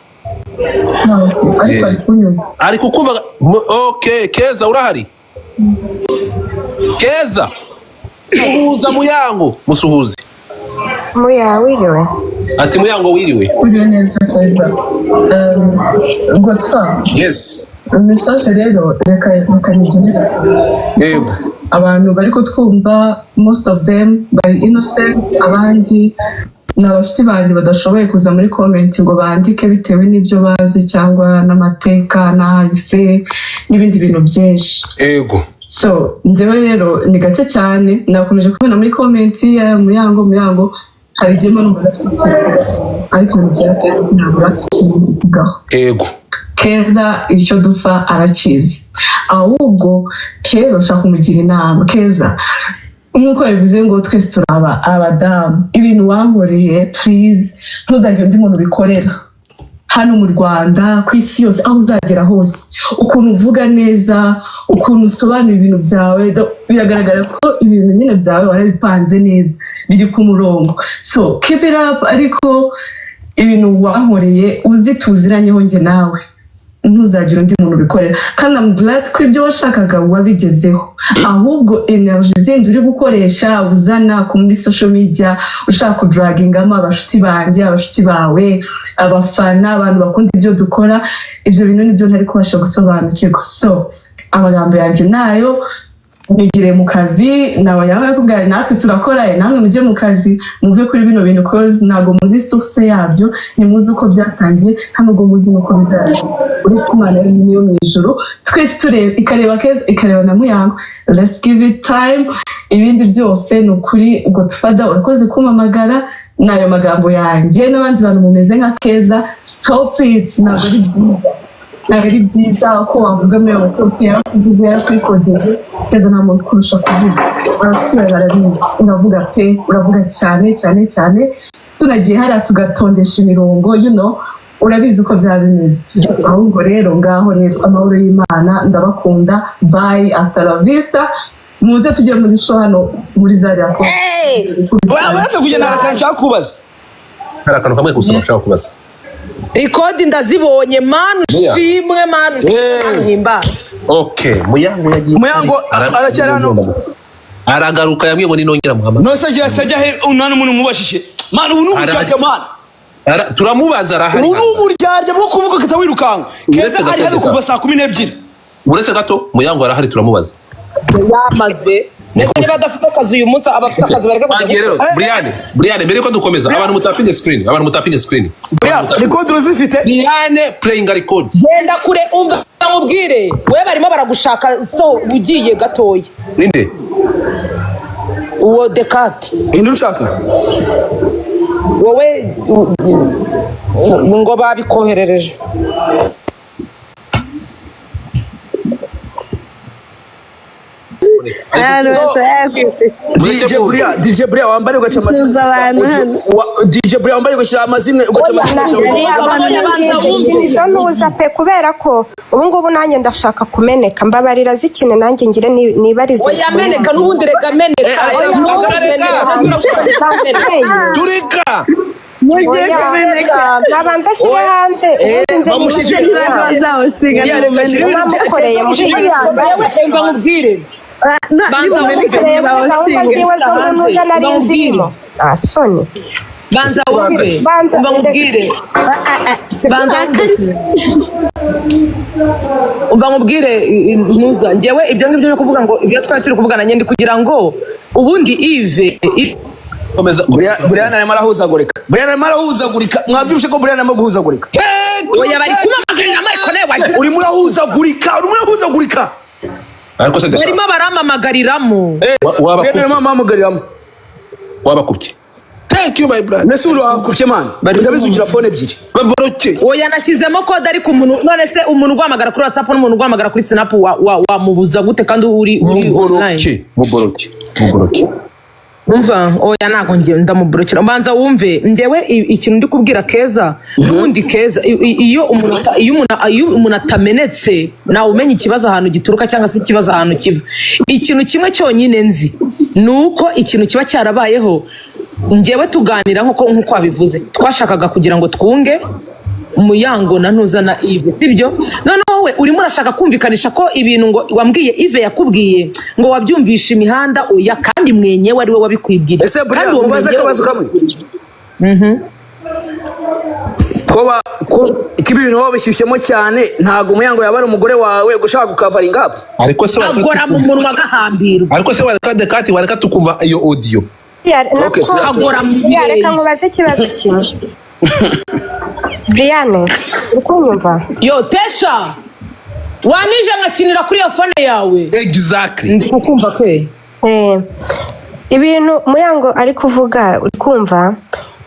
Ntabwo, ariko ari kunyumva. Ari kukumva. Okay, Keza urahari? Keza, suhuza Muyango, musuhuze. Muya, wiriwe. Ati: "Muyango, wiriwe." Uriwe neza, Keza. Godfa. Yes. Message rero reka nigenere. Yego. Abantu bari kutwumva, most of them bari innocent, abandi ni abashuti banjye badashoboye kuza muri comment ngo bandike bitewe n'ibyo bazi cyangwa n'amateka n'ahahise n'ibindi bintu byinshi. So njyewe rero ni gake cyane nakomeje kubona muri comment ya Muyango. Muyango hari igihe mba numva adafite ikintu avuga, ariko ibintu bya Keza ntabwo bafite ikintu bivugaho. Keza icyo dupfa arakizi. Ahubwo Keza ushaka kumugira inama, Keza, nk'uko bivuze ngo twese turaba abadamu, ibintu wankoreye, please ntuzagire undi muntu ubikorera hano mu Rwanda, ku isi yose, aho uzagera hose. Ukuntu uvuga neza, ukuntu usobanura ibintu byawe, biragaragara ko ibintu nyine byawe warabipanze neza, biri ku murongo. So keep it up. Ariko ibintu wankoreye uzi tuziranyeho njye nawe, ntuzagire undi muntu ubikorera. Kandi I'm glad ko ibyo washakaga wabigezeho. Ahubwo energy zindi uri gukoresha uzana ku muri social media ushaka kudragingamo abashuti banjye, abashuti bawe, abafana, abantu bakunda ibyo dukora, ibyo bintu nibyo ntari kubasha gusobanukirwa. So amagambo yanjye nayo, nigire mu kazi nawe yaba yakubwira, natwe turakora, namwe mujye mu kazi, muve kuri bino bintu, cause ntabwo muzi source yabyo, ntimuzi uko byatangiye, nta nubwo muzi n'uko bizarangira, uretse Imana yonyine yo mu ijuru. Twese tureba, ikareba Keza, ikareba na Muyango. Let's give it time. Ibindi byose ni ukuri. Godfather, urakoze kumpamagara. N'ayo magambo yanjye n'abandi bantu mumeze nka Keza, stop it. Ntabwo ari byiza, ntabwo ari byiza ko wavuga muri ayo cyose. Yarakuvuze, yarakwikodeye. Keza, nta muntu ukurusha kuvuga, barakubwira, barabizi. Uravuga pe, uravuga cyane cyane cyane. Tunagiye hariya tugatondesha imirongo, urabizi uko byaba bimeze. Ahubwo rero ngaho rero, amahoro y'Imana, ndabakunda, bye, hasta la vista. Muze tujye muri show hano muri Zaria ko. Uretse kugenda, hari akantu nshaka kubaza. Hari akantu kamwe gusa bashaka kubaza. Record ndazibonye, Manu. Muya. Ushimwe, Manu, ushimwe, Manu, himbaza. Okay, Muyango yagiye. Muyango aracyari hano. Aragaruka, yambwiye ngo ninongera muhamagara. Nose agiye ajya he? Nta n'umuntu umubashije, man. Ubu ni uburyarya, man. Turamubaza, arahari. Ubu ni uburyarya bwo kuvuga ukahita wirukanka. Uretse Keza gato, ari hano gato. kuva saa 12. Uretse gato, Muyango arahari, turamubaza. Yamaze. Ndetse niba adafite akazi uyu munsi, abafite akazi bareke kujya Bagiye rero. gukora. Brian, Brian, mbere yuko dukomeza, abantu mutapinge screen, abantu mutapinge screen. Buriya record urazifite? Brian, playing a record. Genda kure, umva nkubwire, we barimo baragushaka, so ugiye gatoya. Ninde? Uwo dekati. Indi ushaka? Wowe ngo babikoherereje. Abantu bose DJ Buriya, DJ Buriya wambare ugaca amazimwe. Suza abantu hano. DJ Buriya wambare ugashyira amazimwe, ugaca amazimwe. Izo ntuza pe, kubera ko ubu ngubu nanjye ndashaka kumeneka, mbabarira zikine nanjye ngire nibarize. Oya, meneka n'ubundi, rega meneka. Eh, Oya, meneka. Turika. Mugiye kumeneka. Nabanza ashyire hanze ubundi nze Bamushyije. nibarize. Abantu bazawusiga. Buriya reka ashyire ibintu Bamukoreye muri Yewe, umva nkubwire. Banza wumve. Gahunda ziwe zo mu ntuza nari nzirimo, nta soni. Banza wumve. Banza- Umva nkubwire, banza wumve, umva nkubwire, ntuza njyewe ibyo ngibyo byo kuvuga ngo ibyo twari turi kuvugana nyine kugira ngo ubundi Ive Komeza. Buriya arimo arahuzagurika. Buriya arimo arahuzagurika. Mwabyumvise ko Buriya arimo guhuzagurika? Oya, bari kumamagarira ariko nawe wagira Urimo urahuzagurika, urimo urahuzagurika. Ariko se barimo baramamagariramo. Buriya arimo amuhamagariramo. Wabakubye. Thank you, my brother. Mbese ubu wakubye man? Ndabizi ugira phone ebyiri. Baboroke. Oya, nashyizemo kode, ariko umuntu, none se umuntu uguhamagara kuri WhatsApp n'umuntu uguhamagara kuri Snap wamubuza gute kandi uri online? Muboroke, muboroke, muboroke. Umva, oya, ntabwo ngiye ndamuburukira. Mbanza wumve, njyewe ikintu ndi kubwira Keza n'ubundi, Keza, iyo umuntu atamenetse nawe umenya ikibazo ahantu gituruka cyangwa se ikibazo ahantu kiva. Ikintu kimwe cyonyine nzi ni uko ikintu kiba cyarabayeho, njyewe tuganira nk'uko wabivuze, twashakaga kugira ngo twunge Muyango na Ntuza na Ive, sibyo? Noneho wowe urimo urashaka kumvikanisha ko ibintu ngo wambwiye Ive yakubwiye ngo wabyumvishe imihanda. Oya, kandi mwenyewe ari we wabikwibwira. Ese Buriya, Kandi uwo mubaze mwenyewe- akabazo kamwe. Ko ibi bintu wabishyushyemo cyane, ntabwo Muyango yaba ari umugore wawe gushaka gukavaringa up? Ariko se wareka Agora mu munwa agahambirwa. Ariko se wareka dekati, wareka tukumva iyo audio. Okay, Agora mu Buriya reka birenge. nkubaze ikibazo kimwe, Brian, uri kunyumva? Yo tesha, wanije nkakinira kuri iyo phone yawe. Exactly. Ndi kukumva kwe. Ibintu Muyango ari kuvuga, uri kumva,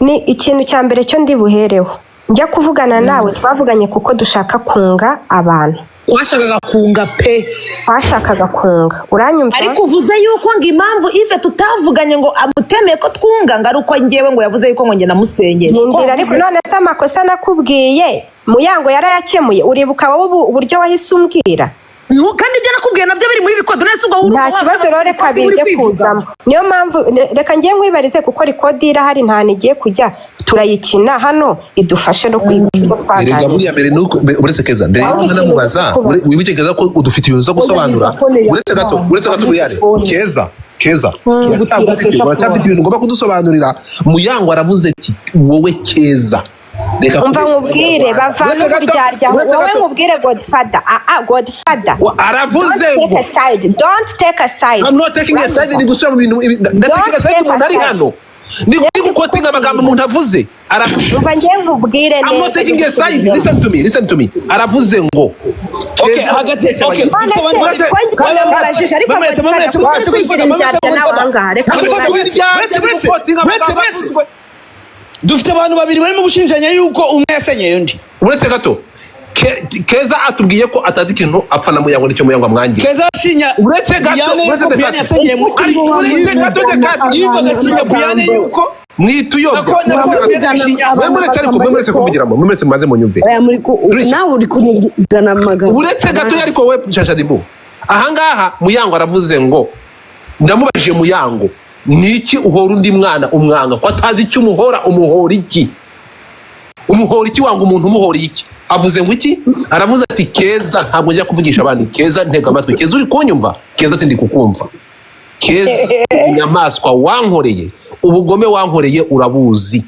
ni ikintu cya mbere cyo ndi buhereho njya kuvugana nawe. Twavuganye kuko dushaka kunga abantu. Twashakaga kunga pe. Twashakaga kunga, uranyumva? Ariko uvuze yuko ngo impamvu Ive tutavuganye ngo amutemeye ko twunga ngo ari uko njyewe ngo yavuze yuko ngo njye namusengeye. Yindira, ariko none se amakosa nakubwiye Muyango yarayakemuye? Uribuka wowe uburyo wahise umbwira? Kandi ibyo nakubwiye nabyo biri muri record. None se ubwo Nta kibazo rero, reka bize kuzamo. Niyo mpamvu reka ngiye nkwibarize, kuko record irahari, nta igiye kujya, turayikina hano idufashe no kwibuka ibyo Erega twaganiriye. buriya mbere nuko uretse Keza, mbere yuko nanamubaza, wibuke Keza ko udufite ibintu zo gusobanura. Uretse gato, uretse gato, Brian, Keza, Keza, uracyafite ibintu ugomba kudusobanurira. Muyango aravuze ati wowe Keza, reka Umva kubeshya nkubwire, Abanyarwanda. bavana Uretse gato, uburyarya. uretse Wowe gato. nkubwire, Godfather, Godfather, Aravuze don't take ngo a side, don't take a side. I'm not taking a side, ni gusubira mu bintu ndatekereza Don't take umuntu ari a side. hano ni gukotinga amagambo umuntu avuze. Aravuze Umva ngiye nkubwire I'm not neza. taking a side. Listen to me. Listen to me. Aravuze ngo Okay, hagati, okay. None se ko njye namubajije, ariko Bamuretse, Godfather, bamuretse, kuko bamuretse, twigira bamuretse, indyarya nawe bamuretse. ahangaha, reka Bamuretse, nkubaze. bamuretse, bamuretse, bamuretse, bamuretse. Dufite abantu babiri barimo gushinjanya yuko umwe yasenyeye undi. Uretse gato. Keza atubwiye ko atazi ikintu apfa na Muyango nicyo Muyango amwangira. Keza ashinya Uretse gato, Brian uretse yuko Brian gato. yasenyeye mu Ariko uretse gato, Dekati. Yumvaga asinya Brian yuko Mwituyobya. Nako Brian ashinya. Mwe muretse, ariko mwe muretse kuvugiramo, mwe muretse mubanze munyumve. Oya, muri Tricia. nawe uri kunigana amagambo. Uretse gato, ariko wowe Shashadibu. Ahangaha Muyango aravuze ngo ndamubajije Muyango, niki uhora undi mwana umwanga ko atazi icyo umuhora, umuhora iki, umuhora iki, wanga umuntu umuhora iki? Avuze ngo iki? Aravuze ati Keza, ntabwo njya kuvugisha abandi, Keza ntega amatwi, Keza uri kunyumva? Keza ati ndi kukumva. Keza, inyamaswa wankoreye, ubugome wankoreye urabuzi.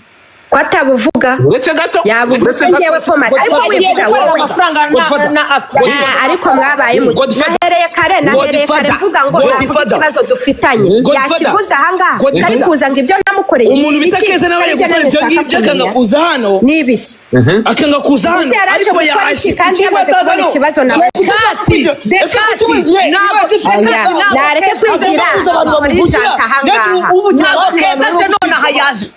Ko atabuvuga? Uretse gato. Yabuvuze. Uretse gato. Ngewe pomari, ariko Agiye wivuga gukorera wowe. amafaranga na Godfather. na Godfather. Ah, ariko mwabaye mu Godfather. nahereye kare Godfather. mvuga ngo navuga Godfather. ikibazo dufitanye. Godfather. Yakivuze ahangaha. Godfather. Ari kuza ngo ibyo namukoreye Umuntu ni bita ibiki? Keza nawe Aribyo gukora nanjye ibyo nshaka ngibyo akanga kumenya. kuza hano. Ni ibiki? Akanga kuza hano. Ese yaraje Ariko gukora yaje iki kandi kuki yamaze ataza kubona hano? ikibazo nawe? Ese kuki buri gihe Ntabwo Oya, nareke kwigira kuza abantu muri bamuvugira janta ahangaha. ubu Ntabwo Keza aje nonaha, yaje.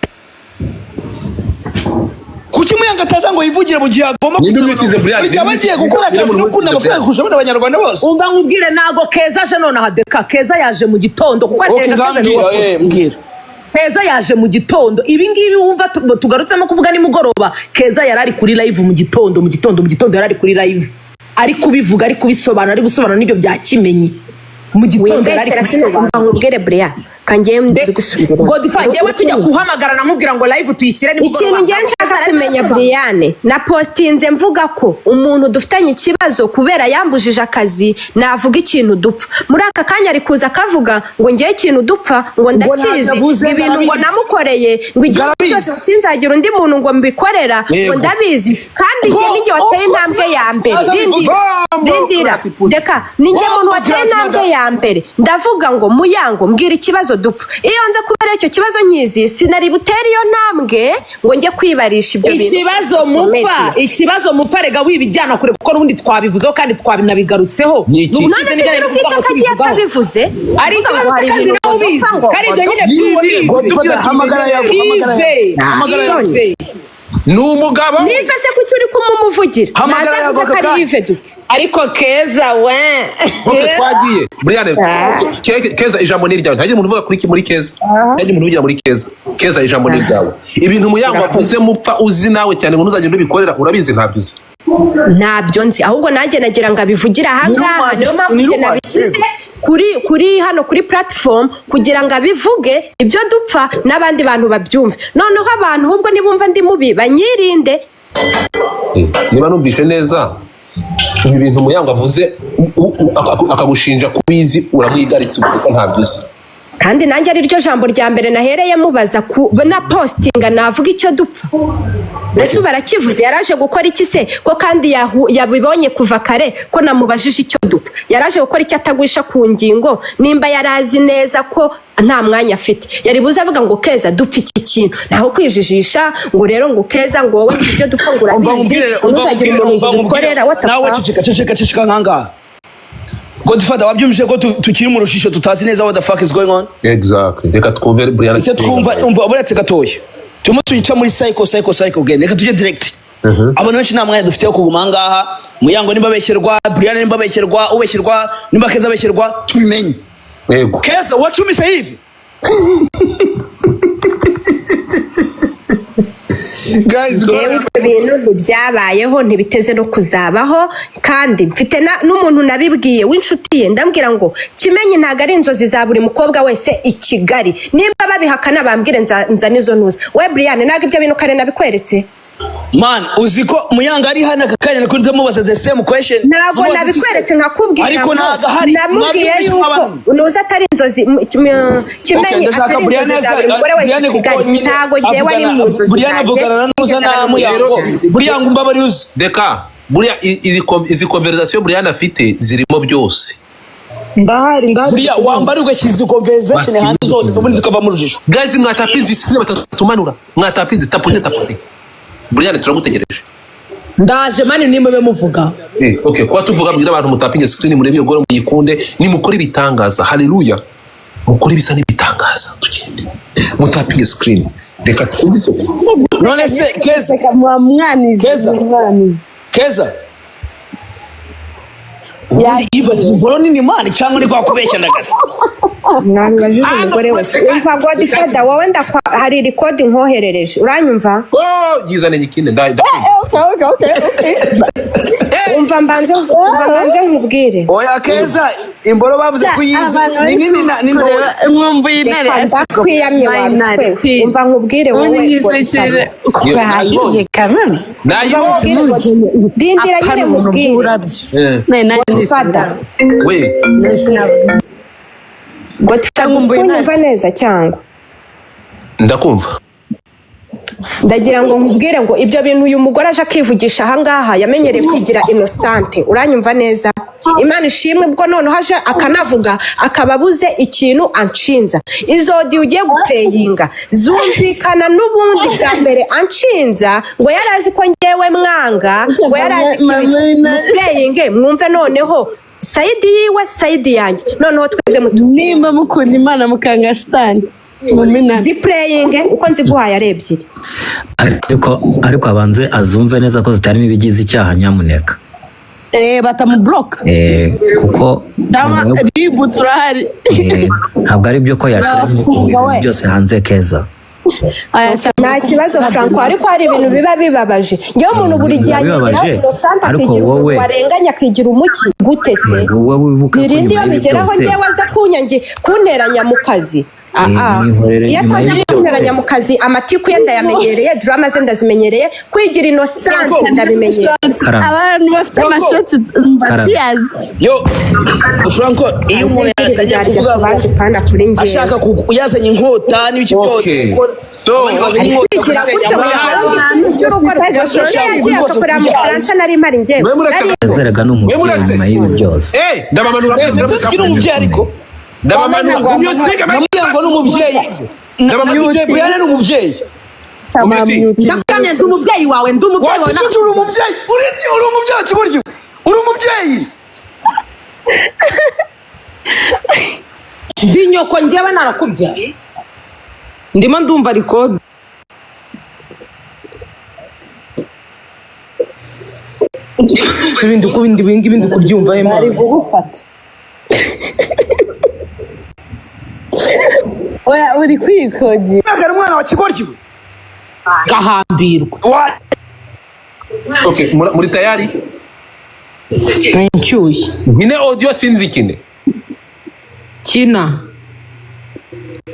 Kuki Muyango ataza ngo yivugire mu gihe agomba Ninde umwitize Brian? Buri gihe aba agiye gukora Ninde akazi no umwitize gukunda amafaranga Brian? kurusha abandi banyarwanda bose. Umva nkubwire, ntabwo Keza aje nonaha. Deka Keza yaje mu gitondo kuko Okay, arega ngaho Keza niwe mbwira, wakoze. mbwira. Keza yaje mu gitondo. Ibi ngibi wumva tugarutsemo kuvuga nimugoroba, Keza yari ari kuri live mu gitondo, mu gitondo, mu gitondo yari ari kuri live, ari kubivuga, ari kubisobanura, ari gusobanura n'ibyo bya Kimenyi. Mu gitondo yari ari Wibeshyera, kubisobanura. umva nkubwire, Brian, kangewe mbigusubiremo. Godfather, njyewe tujya guhamagara namubwira ngo live tuyishyire nimugoroba. Ikintu ngiye nshaka kumenya, Brian, na postinze mvuga ko umuntu dufitanye ikibazo kubera yambujije akazi, navuga ikintu dupfa. Muri aka kanya ari kuza akavuga ngo ngewe ikintu dupfa ngo ndakizi, Ntabyo ibintu ngo ndabizi. namukoreye, ngo igihe Ndabizi. cyose sinzagira undi muntu ngo mbikorera ngo ndabizi, kandi njye ninjye wateye intambwe ya mbere. Aza Rindira, bivuga. rindira, reka, ninjye Bombo muntu wateye intambwe ya mbere, ndavuga ngo Muyango, mbwira ikibazo dupfa. Iyo nza kubera icyo kibazo nkizi, sinari butere iyo ntambwe ngo njye kwibarisha ibyo bintu. Ikibazo mupfa, ikibazo mupfa, rega wibijyana kure, kuko n'ubundi twabivuzeho kandi twabinabigarutseho. Ni iki? None se nyiri ubwite ko agiye atabivuze? Ari Uvuga ngo ikibazo hari se kandi ibintu nawe ngo ubizi dupfa ngo kandi ibyo ngo nyine Nibi, by'uwo Godfather, hamagara yago, hamagara yago. Hamagara yago. Ive. Ni umugabo. Nive se, kuki uri kumumuvugira? Hamagara Naza yago avuga ko ari aka kanya. Yves dupfa. Ariko Keza we. Okay, twagiye Brian. Keza, ijambo ni iryawe. Ntihagire umuntu uvuga kuri muri Keza, ntihagire umuntu uvugira muri Keza. Keza, ijambo ni iryawe. Ibintu Muyango wavuze mupfa, uzi nawe cyane ngo ntuzagende ubikorera, urabizi? Ntabyo uzi? Ntabyo nzi, ahubwo nanjye nagira ngo abivugire ahangaha. Ni rumors, Niyo mpamvu ni njye rumors. nabishyize kuri hano kuri platform kugira ngo abivuge ibyo dupfa n'abandi bantu babyumve. Noneho abantu ahubwo nibumva ndi mubi banyirinde. Niba numvishe neza, ibi bintu Muyango avuze akagushinja kubizi, uramwigaritse kuko ntabyo uzi. Kandi nanjye ari ryo jambo rya mbere nahereye mubaza ku na postinga, navuga icyo dupfa. Mbese ubu arakivuze, yaraje gukora iki se, ko kandi yabibonye kuva kare ko namubajije icyo dupfa? Yaraje gukora icyo atagwisha ku ngingo? Nimba yarazi neza ko nta mwanya afite, yari buze avuga ngo Keza, dupfa iki kintu, ntaho kwijijisha ngo rero ngo Keza, ngo wowe ibyo dupfa ngo Umva urabizi, nkubwire, umva ntuzagira nkubwire, umuntu umva ngo ubikorera. nkubwire. What the Nawe fuck? ceceka, ceceka, ceceka nkangaha. Godfather, wabyumvise ko tukiri mu rushisho, tutazi neza what the fuck is going on. Exactly, reka twumve Brian. Icyo twumva, umva, buretse gatoya, turimo tuyica muri cycle, cycle, cycle again. Reka tujye direct. Abantu benshi nta mwanya dufite wo kuguma ahangaha. Muyango nimba abeshyerwa, Brian nimba abeshyerwa, ubeshyerwa nimba Keza abeshyerwa, tubimenye. Yego. Keza, wacumise hivi. Guys, go. Yewe, ibyo bintu ntibyabayeho, ntibiteze no kuzabaho. Kandi mfite n'umuntu nabibwiye w'inshuti ye, ndambwira ngo Kimenyi ntabwo ari inzozi za buri mukobwa wese i Kigali. Nimba babihakana bambwire, nza n'izo ntuza. We Brian, ntabwo ibyo bintu kare nabikweretse? Man, uzi ko Muyanga ari hano aka kanya, nako ndamubaza the same question. Ntabwo Mubaza iki se? nabikweretse nkakubwira Ariko ngo ntabwo ahari. namubwiye Mwabyumvise yuko nk'abantu. nuza atari inzozi Okay, Kimenyi ndashaka atari Brian inzozi za aza buri mugore wese Brian i kuko Kigali. nyine Ntabwo ngewe ari mu nzozi Brian zanjye avugana na Nuza na Muyango. Buriya ngo umbabare uzi. Reka buriya izi conversation Brian afite zirimo byose. Ndahari, ndahari. Buriya wambara ugashyira izi conversation hanze zose, ubundi zikava mu rujijo. Guys, mwatapinze isi batatumanura, mwatapinze, tapote, tapote. Brian, turagutegereje. Ndaje man, nimube muvuga. Okay, kuba tuvuga, bwira abantu mutapinge screen, murebe iyo goro muyikunde, nimukore ibitangaza. Haleluya, mukore ibisa n'ibitangaza, tugende mutapinge screen. Reka twumve isoko. None se Keza, Reka muba mwanize. Keza. Mwanize. Keza, ubundi Eva ati imboro nini man, cyangwa ni kwa kubeshya ndagasa? Mwabibajije umugore wese. Umva Godfather, wowe ndakwa hari record nkoherereje, uranyumva? Oh, yizane nyikinde nda Okay. Umva mbanze nkubwire. Oya Keza, imboro bavuze ko uyizi Abantu ni nini ni ntoya. kureba nkumbuye intare. Reka ndakwiyamye, wabitwe. Umva nkubwire wowe Ubundi Godfather. nyisekere twahiye kameme. Nayibonye. Umva nkubwire, rindira nyine nkubwire. Urabyo nari Godfather. We. Godfather, Nkumbuye intare. kunyumva neza cyangwa? Ndakumva. Ndagira ngo nkubwire ngo ibyo bintu uyu mugore aje akivugisha ahangaha, yamenyereye kwigira innocente. Uranyumva neza? Imana ishimwe ubwo noneho aje akanavuga, akaba abuze ikintu anshinza. Izo audio ugiye guplayinga zumvikana n'ubundi bwa mbere anshinza ngo yari azi ko ngewe mwanga, ngo yari azi ko ibiki. Muplayinge mwumve noneho side yiwe, side yanjye, noneho twebwe mutu Nimba mukunda Imana mukanga shitani, muminane. Ziplayinge uko nziguhaye ari ebyiri. Ariko abanze azumve neza ko zitarimo ibigize icyaha, nyamuneka. Batamubloka. Kuko Dama ribu turahari. Ntabwo ari byo ko yashyira Barafunga ibintu we. byose hanze, Keza. Nta kibazo, Franco, ariko hari ibintu biba bibabaje. Ngewe umuntu buri gihe Biba anyigiraho bibabaje, innocente, ariko akigira umuntu warenganya, akigira umuki gute se? Wowe wibuke ko Nirinde nyuma iyo y'ibi bigeraho byose ngewe aza kunyangi kunteranya mu kazi. Aa, mwihorere, iyo nyuma ataza y'ibi kunteranya byose mu kazi, amatiku ye ndayamenyereye, drama ze ndazimenyereye, kwigira innocente ndabimenyereye. Karame. Abantu bafite amashoti mbakiyazi. Yo Franco, iyo umuntu atajya kuvuga ngo kuri njyewe ashaka yazanye inkota n'ibiki byose, kuko abandi bazanye inkota kwigira gusenya gutyo abandi. mu by'urugo rwe, yagiye agakorera mu Bufaransa, nari mpari njyewe. Mwe muretse Nari- gato. Ezerega ni Mwe umubyeyi muretse. nyuma y'ibi byose. Ndabamanura mwese. Ndetse ni umubyeyi ariko. Ndabamanura. Mutega amatwi. Namubwiye ngo ni umubyeyi. Ndabamanura. Na DJ Brian ni umubyeyi. Mute. Ndakuramye, ndi umubyeyi wawe, ndi umubyeyi wawe. Wacucucu, uri umubyeyi, uri umubyeyi kiburyo, uri umubyeyi. Ndi nyoko njyewe, narakubyaye. Ndimo ndumva record. Si ibindi ku bindi bindi bindi kubyumva he? Bari Mama. kugufata. Oya, uri kwikogera. Mwaka umwana wa kigoryi. Gahambirwa. Wa Okay, muri tayari? Nshyushye. Nkine audio, sinzikine? Kina.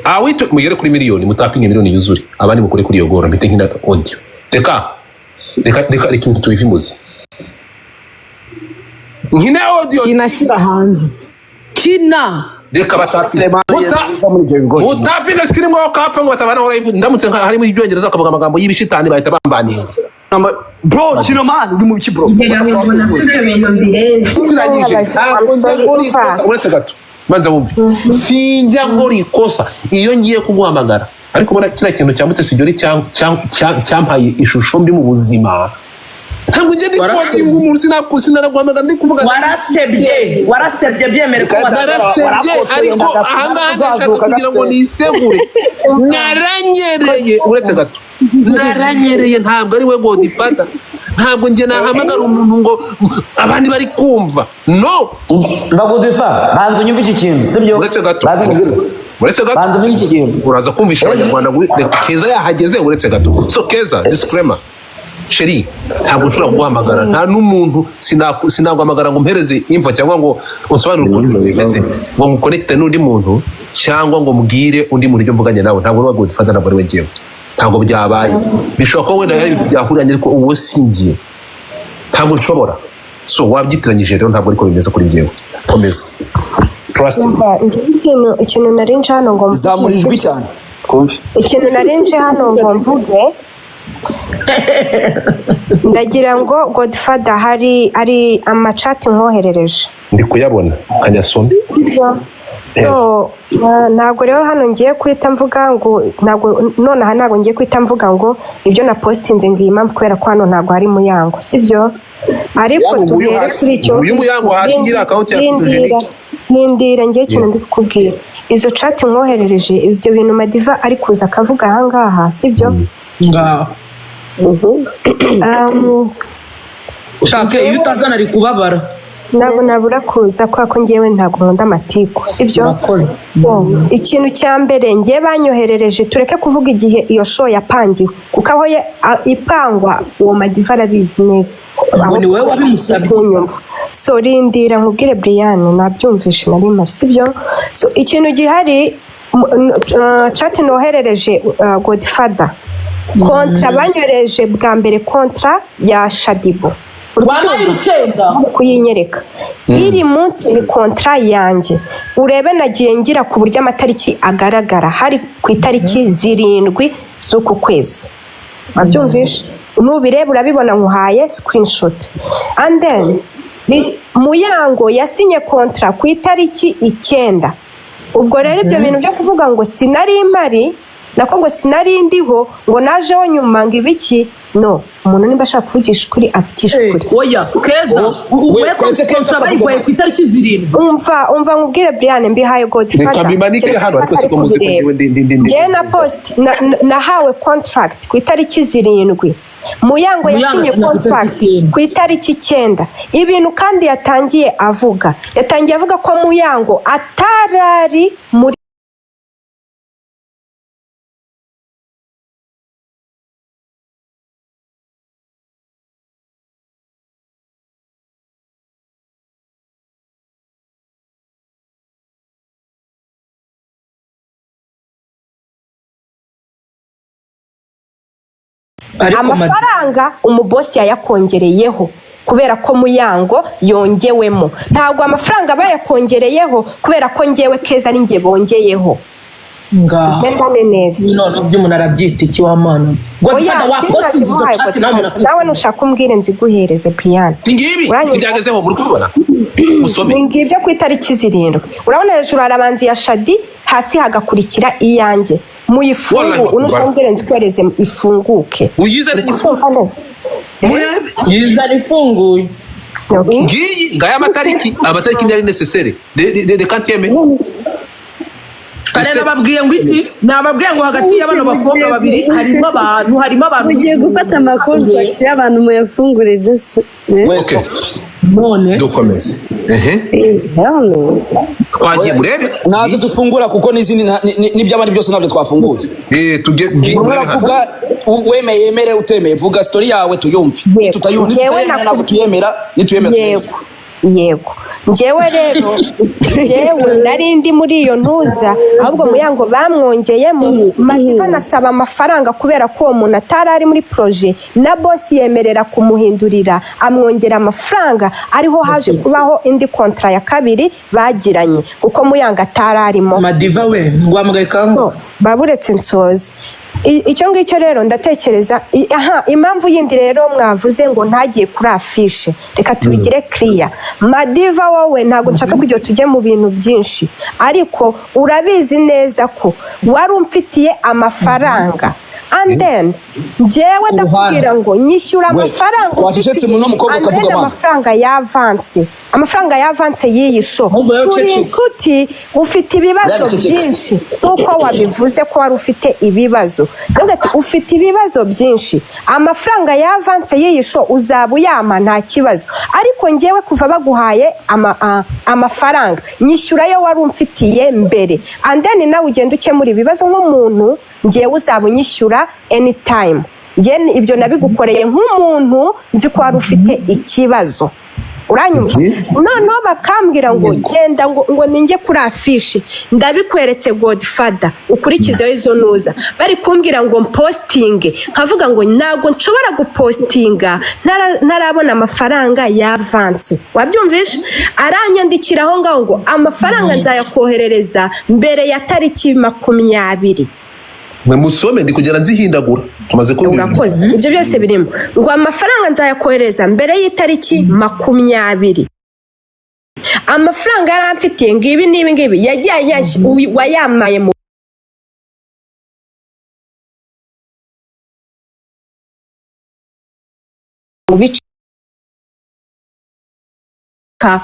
Awito mugere kuri miliyoni, mutapinge miliyoni yuzure, abandi mukore kuri iyo gora mpite nkina audio. Reka reka reka reka ibintu tubive imuzi. Nkine audio. Kina, shyira hanze, kina. Reka batapinge. Mutapinge screen ngo kapfa ngo batabana live. Ndamutse nka harimo ibyongereza bakavuga amagambo y'ibishitani, bahita bambaninga. Bro, kino man, uri mu biki bro? Ngira ngo mbona ko ibyo bintu birenze. Sinziranyije, ntabwo njya nkora ikosa. Uretse gato, banza wumve, sinjya nkora ikosa iyo ngiye kuguhamagara, ariko ubona kiriya kintu cya Mutesi Jolly cyampaye ishusho mbi mu buzima. Ntabwo njya ndikodinga umuntu, sinanaguhamagara ndi kuvuga. Warasebye, warasebye, byemere ko wasebye. Narasebye, ariko ahangaha ndashaka kugira ngo nisegure. Naranyereye, uretse gato, naranyereye. Ntabwo ari we Godfather, ntabwo njye nahamagara umuntu ngo abandi bari kumva, no. Ndagudifa, banza unyumve iki kintu, sibyo? Uretse gato. Banza unyumve. Uretse gato. Banza unyumve iki kintu. Uraza kumvisha abanyarwanda reka Keza yahageze. Uretse gato. So Keza, disclaimer, chérie, ntabwo nshobora kuguhamagara, nta n'umuntu sinaguhamagara ngo mpereze info cyangwa ngo unsobanurire ukuntu bimeze, ngo nguconnecte n'undi muntu cyangwa ngo mbwire undi muntu ibyo mvuganye nawe. Ntabwo uri wa Godfather, ntabwo ari we njyewe, ntabwo byabaye. Bishobora kuba wenda hari ibintu byahuriranye, ariko uwo singiye, ntabwo nshobora. So wabyitiranyije rero, ntabwo ariko bimeze kuri njyewe. Komeza, trust me. Umva, ikintu nari nje hano ngo mvuge. Zamura ijwi cyane twumve. Ikintu nari nje hano ngo mvuge, ndagira ngo Godfather, hari amachat nkoherereje. Ndi kuyabona, kanyasome. So ntabwo rero hano ngiye guhita mvuga ngo ntabwo nonaha, ntabwo ngiye guhita mvuga ngo ibyo na postinze ngo iyi mpamvu, kubera ko hano ntabwo hari Muyango, sibyo? Ariko Muyango nguyu tuhere hasi. kuri icyo. Nguyu Muyango hasi, ngira account ya Rindira, Photogenic. rindira, ngiye ikintu ndi kukubwira. Izo chat nkoherereje, ibyo bintu Madiva ari kuza akavuga ahangaha, sibyo? Ngaho. Ushaka iyo utazana ari kubabara. Ntabwo nabura kuza kubera ko ngewe ntabwo nkunda amatiku, sibyo? Urakoze. Oh, ikintu cya mbere ngewe banyoherereje, tureke kuvuga igihe iyo show yapangiwe, kuko aho ipangwa uwo Madiva arabizi neza. Ngo ni wowe wabimusabye. Kunyumva. So rindira nkubwire, Brian, nabyumvishe, nari mpari, sibyo? So ikintu gihari, chat noherereje Godfather, contrat banyoherereje bwa mbere, contrat ya Shaddyboo. Wabaye urusenda. Kuyinyereka iri munsi ni contrat yanjye. Urebe, nagiye ngira ku buryo amatariki agaragara, hari ku itariki 7 z'uku kwezi. Wabyumvishe? Nubireba urabibona, nkuhaye screenshot. And then Muyango yasinye contrat ku itariki 9. Ubwo rero ibyo bintu byo kuvuga ngo sinari mpari, nako ngo sinari ndiho, ngo najeho nyuma, ngo ibiki, no. Umuntu nimba ashaka kuvugisha ukuri, avugisha ukuri. Oya Keza, We, we Keza, Keza, contrat bayiguhaye ku itariki 7. Umva, umva nkubwire Brian, mbihaye Godfather. Reka mbimanike Kereka hano, ariko atari siko muzi ko kubireba. njyewe ndi Njyewe na post nahawe contract ku itariki 7. Muyango Muyango yasinye asinya ku itariki contract 9. ku itariki 9. Ibintu kandi yatangiye avuga ko Muyango atarari muri Ariko amafaranga umubosi yayakongereyeho kubera ko Muyango yongewemo. Ntabwo amafaranga bayakongereyeho kubera ko ngewe Keza ari nge bongeyeho. Ngaho. Tugendane neza. None ibyo umuntu arabyita iki wa mana? Godfather, wa postinze izo chat nawe umuntu Nawe nushaka umbwire nziguhereze, Brian. Ngibi. Uranyumva? Ibyagezeho muri kubibona, musome. Ni ngibyo ku itariki 7. Urabona hejuru harabanza iya Shadi, hasi hagakurikira iyanjye. Muyifungu Wallahi Akbar. unushaka umbwire nzikohereze ifunguke. Uyizane nyifungu. Urumva neza? Murebe. Yizana ifunguye. Okay. Ngiyi, ngaya amatariki ntiyari nécessaire de quantième. Kare nababwiye ngo iki? Nababwiye ngo hagati y'abano bakobwa babiri harimo abantu. Mugiye gufata amacontract y'abantu muyafungure just. We, Okay. None Dukomeze, ehe. Hell. Twagiye, murebe. Nazo dufungura kuko n'izindi n'iby'abandi byose ntabyo twafunguye. Tujye Umwe murebe hano. aravuga, wemeye yemere, utemeye vuga story yawe tuyumve. Yego. Nitutayumva Njyewe ntabwo tuyemera, nituyemera tuyemera. Yego, njyewe rero, njyewe nari ndi muri iyo ntuza. Ahubwo Muyango bamwongeyemo, Madiva anasaba amafaranga kubera ko uwo muntu atari ari muri projet, na boss yemerera kumuhindurira, amwongera amafaranga. Ariho haje kubaho indi contrat ya kabiri bagiranye kuko Muyango atari arimo. Madiva we, ngwamugaye kango. No, baburetse nsoze. Icyo ngicyo rero ndatekereza aha impamvu yindi rero mwavuze ngo ntagiye kuri affiche, reka tubigire clear. Madiva, wowe ntabwo nshaka kugira tujye mu bintu byinshi, ariko urabizi neza ko wari umfitiye amafaranga, and then njyewe ndakubwira ngo nyishyura We, amafaranga wacecetse umfitiye, muno mukobwa and then ukavuga mama. amafaranga y'avance, amafaranga y'avance y'iyi show. Ahubwo rero Turi ceceka. inshuti, ufite ibibazo Brian, ceceka. byinshi nk'uko wabivuze ko wari ufite ibibazo. Ndavuga ati ufite ibibazo byinshi, amafaranga y'avance y'iyi show uzaba uyampa nta kibazo, ariko ngewe kuva baguhaye amafaranga, nyishyurayo wari umfitiye mbere, and then nawe ugenda ukemura ibibazo nk'umuntu. Ngewe uzaba unyishyura anytime. Njye ibyo nabigukoreye nk'umuntu nzi ko wari ufite ikibazo, uranyumva? Noneho bakambwira ngo genda ngo ninjye kuri affiche. Ndabikweretse Godfather, ukurikizeho izo nuza. Bari kumbwira ngo mpostinge, nkavuga ngo ntabwo nshobora gupostinga ntarabona amafaranga y'avance. Wabyumvishe? Aranyandikira aho ngaho ngo amafaranga nzayakoherereza mbere ya tariki 20. Mwe musome, ndi kugenda nzihindagura, tumaze kubona. Urakoze. Ibyo byose birimo ngo amafaranga nzayakohereza mbere y'itariki 20. Amafaranga yari amfitiye ngibi n'ibi ngibi yagiye wayamaye mu bice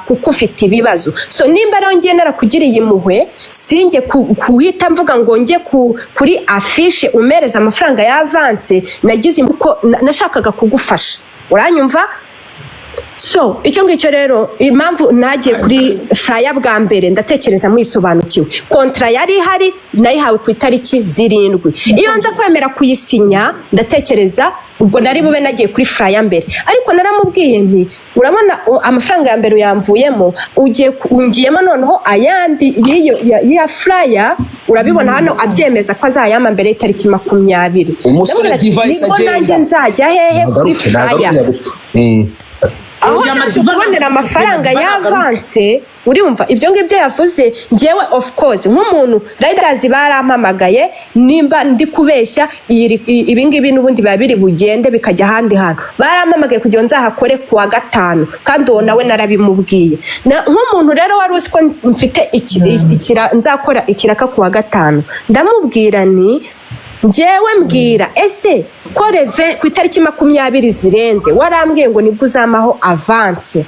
kuko ufite ibibazo. So nimba rero ngiye narakugiriye impuhwe, sinjye kuhita mvuga ngo njye kuri affiche umereza amafaranga y'avance. Nagize kuko nashakaga kugufasha, uranyumva? So icyo ngicyo rero, impamvu nagiye kuri flyer bwa mbere, ndatekereza muyisobanukiwe. Contrat yari ihari, nayihawe ku itariki 7. Iyo nza kwemera kuyisinya, ndatekereza ubwo nari bube nagiye kuri flyer mbere. Ariko naramubwiye nti urabona amafaranga ya mbere uyamvuyemo, ugiye ungiyemo noneho ayandi y'iyo ya flyer. Urabibona hano abyemeza ko azayama mbere y'itariki 20. Umusore Ndamubwira ati, Device nibwo agenda. nanjye nzajya hehe? Kuri Nagaruke, flyer. nagaruke nyagupfa. Aho Oya, naje Madiva kubonera amafaranga nagaruke. y'avance. Urumva ibyo ngibyo yavuze, njyewe of course nk'umuntu, riders barampamagaye. Nimba ndi kubeshya, ibi ngibi n'ubundi biba biri bugende bikajya ahandi hantu. Barampamagaye kugira ngo nzahakore ku wa gatanu, kandi uwo nawe narabimubwiye. Nk'umuntu rero wari uzi ko mfite nzakora ikiraka ku wa gatanu, ndamubwira ni njyewe mbwira ese ko reve ku itariki 20 zirenze, warambwiye ngo nibwo uzamaho avance,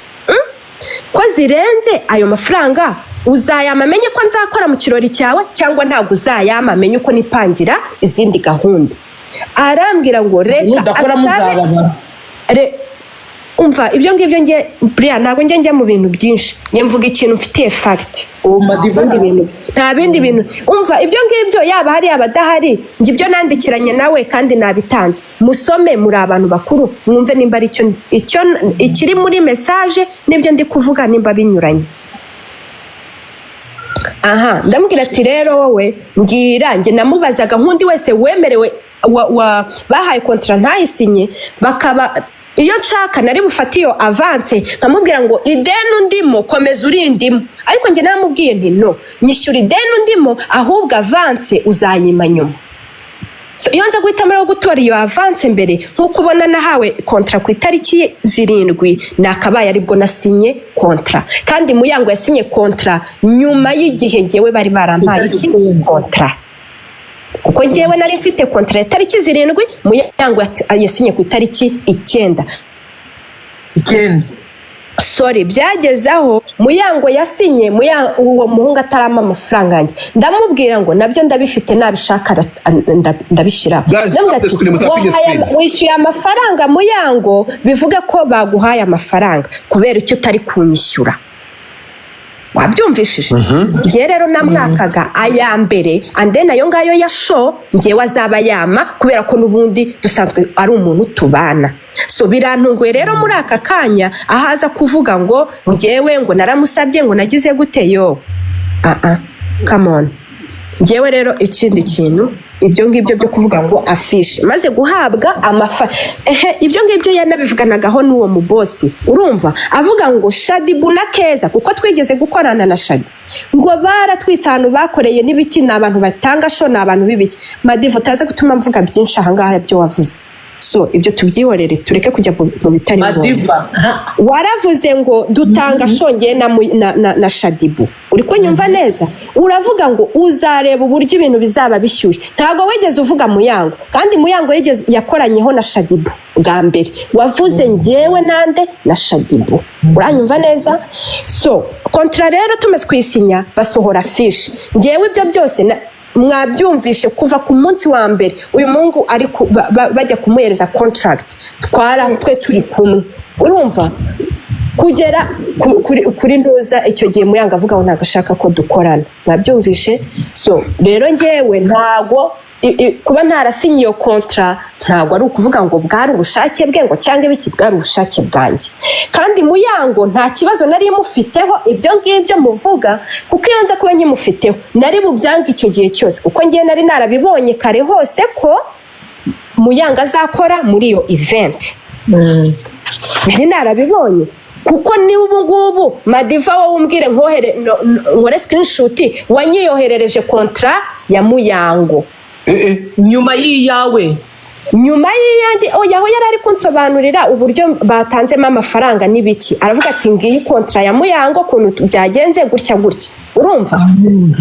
Ko zirenze, ayo mafaranga uzayama amenye ko nzakora mu kirori cyawe, cyangwa ntabwo uzayama, amenye uko nipangira izindi gahunda? Arambwira ngo reka Nudakora asabe muzababara. Umva, ibyo ngibyo nge buriya ntabwo njya mu bintu byinshi, njye mvuga ikintu mfitiye fact. Ubu Madiva Ibindi bintu, nta bindi bintu. Umva, ibyo ngibyo yaba hari yaba adahari, njye ibyo nandikiranye nawe kandi nabitanze, musome, muri abantu bakuru, mwumve nimba ari icyo ikiri muri message n'ibyo ndi kuvuga nimba binyuranye. Aha ndamubwira ati rero wowe mbwira, njye namubazaga nk'undi wese wemerewe bahaye contrat ntayisinye, bakaba iyo nshaka nari bufate iyo avance nkamubwira ngo ideni undimo komeza urindimo. Ariko njye namubwiye nti no nyishyura ideni undimo, ahubwo avance uzayima nyuma. So, iyo nza guhitamo rero gutora iyo avance mbere, nk'uko ubona nahawe contrat ku itariki 7, nakabaye aribwo nasinye contrat. Kandi Muyango yasinye contrat nyuma y'igihe ngewe bari barampaye iki contrat, kuko ngewe nari mfite contrat ya tariki 7, Muyango yasinye ku itariki 9. 9. Sorry, byageze aho Muyango yasinye, uwo muhungu atarama amafaranga yanjye. Ndamubwira ngo nabyo ndabifite, nabishaka ndabishyiraho. Guys, Ndamubwira tap the ati, screen, mutapinge screen. Wishyuye amafaranga Muyango, bivuge ko baguhaye amafaranga, kubera icyo utari kunyishyura? Wabyumvishije? Njye rero namwakaga aya mbere, and then ayo ngayo ya show njyewe azaba yama, kubera ko n'ubundi dusanzwe ari umuntu tubana. So birantunguye rero muri aka kanya aho aza kuvuga ngo njyewe ngo naramusabye, ngo nagize gute. Yo, ah ah, come on. Njyewe rero ikindi kintu, ibyo ngibyo byo kuvuga ngo afishe maze guhabwa amafa, ehe, ibyo ngibyo yanabivuganagaho n'uwo mubosi. Urumva avuga ngo Shadibu na Keza, kuko twigeze gukorana na Shadi, ngo baratwitse ahantu bakoreye n'ibiki, ni abantu batanga show, ni abantu b'ibiki. Madivo, utaza gutuma mvuga byinshi ahangaha byo wavuze. So ibyo tubyihorere, tureke kujya mu bitari ngombwa. Madiva. Waravuze ngo dutanga shongeye na Shadibu, uri kunyumva neza? Uravuga ngo uzareba uburyo ibintu bizaba bishyushye, ntabwo wigeze uvuga Muyango, kandi Muyango yigeze yakoranyeho na Shadibu bwa mbere. Wavuze njyewe nande na Shadibu, uranyumva neza? So contrat rero tumaze kuyisinya, basohora fiche. Njyewe ibyo byose mwabyumvishe kuva ku munsi wa mbere uyu muhungu ari bajya kumuhereza contract, twara twe turi kumwe, urumva, kugera kuri ntuza icyo gihe Muyango avuga ngo ntabwo ashaka ko dukorana, mwabyumvishe? So rero njyewe ntabwo kuba ntarasinye iyo contrat ntabwo ari ukuvuga ngo bwari ubushake bwe ngo cyangwa ibiki, bwari ubushake bwanjye. Kandi Muyango nta kibazo nari mufiteho, ibyo ngibyo muvuga, kuko iyo nza kuba nkimufiteho nari bubyange icyo gihe cyose, kuko ngewe nari narabibonye kare hose ko Muyango azakora muri iyo event. Nari narabibonye, kuko ni ubu ngubu Madiva, wowe umbwire nkohere nkore screenshot, wanyiyoherereje contrat ya Muyango. Nyuma y'iyawe? Nyuma y'iyanjye. Oya, aho yari ari kunsobanurira uburyo batanzemo amafaranga n'ibiki, aravuga ati ngiyi contrat ya Muyango, ukuntu byagenze gutya gutya. Urumva?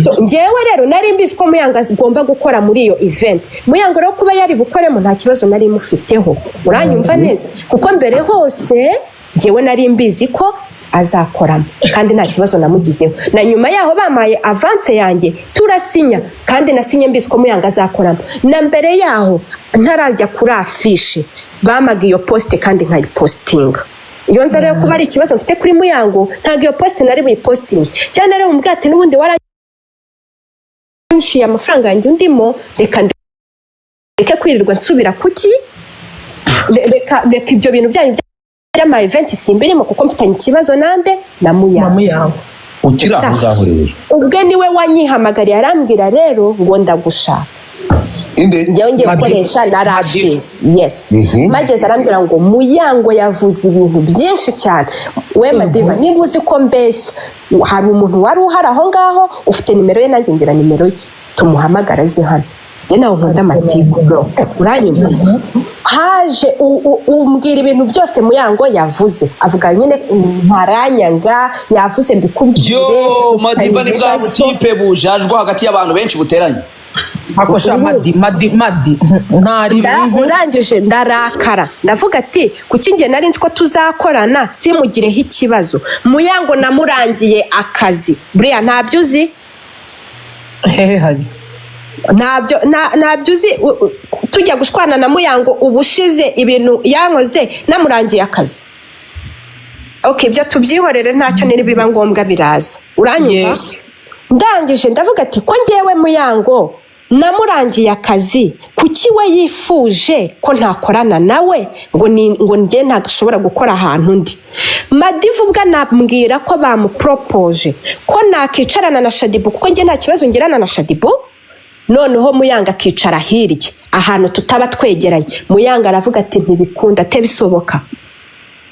So, njyewe rero nari mbizi ko Muyango agomba gukora muri iyo event. Muyango rero kuba yari bukoremo nta kibazo nari mufiteho, uranyumva neza? Kuko mbere hose njyewe nari mbizi ko azakoramo, kandi nta kibazo namugizeho. Na nyuma yaho bamaye avance yanjye turasinya, kandi nasinye mbizi ko Muyango azakoramo. Na mbere yaho ntarajya kuri afishe bamaga iyo post kandi nkayipositinga. Iyo nza rero kuba ari ikibazo mfite kuri Muyango, ntabwo iyo post nari buyipositinge, cyangwa nari bumubwire ati n'ubundi waranyishyuye amafaranga yanjye undimo, reka ndeke kwirirwa nsubira kuki, reka ibyo bintu byanyu by'ama event simbirimo, kuko mfitanye ikibazo nande? Na Muyango. Muyango. Ukiri aho ngaho rero, Ubwe niwe wanyihamagariye, arambwira rero ngo ndagushaka. Inde? Njyewe ngiye Madi. gukoresha na lashes, yes. Mageze arambwira ngo Muyango yavuze ibintu byinshi cyane. We Madiva, niba uzi ko mbeshya, hari umuntu wari uhari aho ngaho ufite nimero ye, nanjye ngira nimero ye, tumuhamagara aze hano. Njye nawe nkunda amatiku, bro, uranyumva? Haje umbwira ibintu byose Muyango yavuze, avuga nyine ntaranyanga, yavuze mbikubwire. Yo, Madiva, ni bwa butipe bujajwa hagati y'abantu benshi buteranye. Ako sha Madi, Madi, Madi, ntari. Urangije ndarakara, ndavuga ati kuki njye nari nzi ko tuzakorana simugireho ikibazo? Muyango namurangiye akazi, buriya ntabyo uzi. Hehe hari? Ntabyo ntabyo uzi. Tujya gushwana na Muyango ubushize, ibintu yankoze namurangiye akazi. Ok, ibyo tubyihorere, ntacyo, biba ngombwa biraza, uranyumva? Ndangije ndavuga ati ko ngewe Muyango namurangiye akazi, kuki we yifuje ko ntakorana nawe, ngo ni ngo njye ntashobora gukora ahantu undi? Madiva ubwo anambwira ko bamuporopoje ko nakicarana na Shadibu, kuko njye nta kibazo ngirana na Shadibu, noneho Muyanga akicara hirya ahantu tutaba twegeranye. Muyanga aravuga ati ntibikunda, atebisoboka,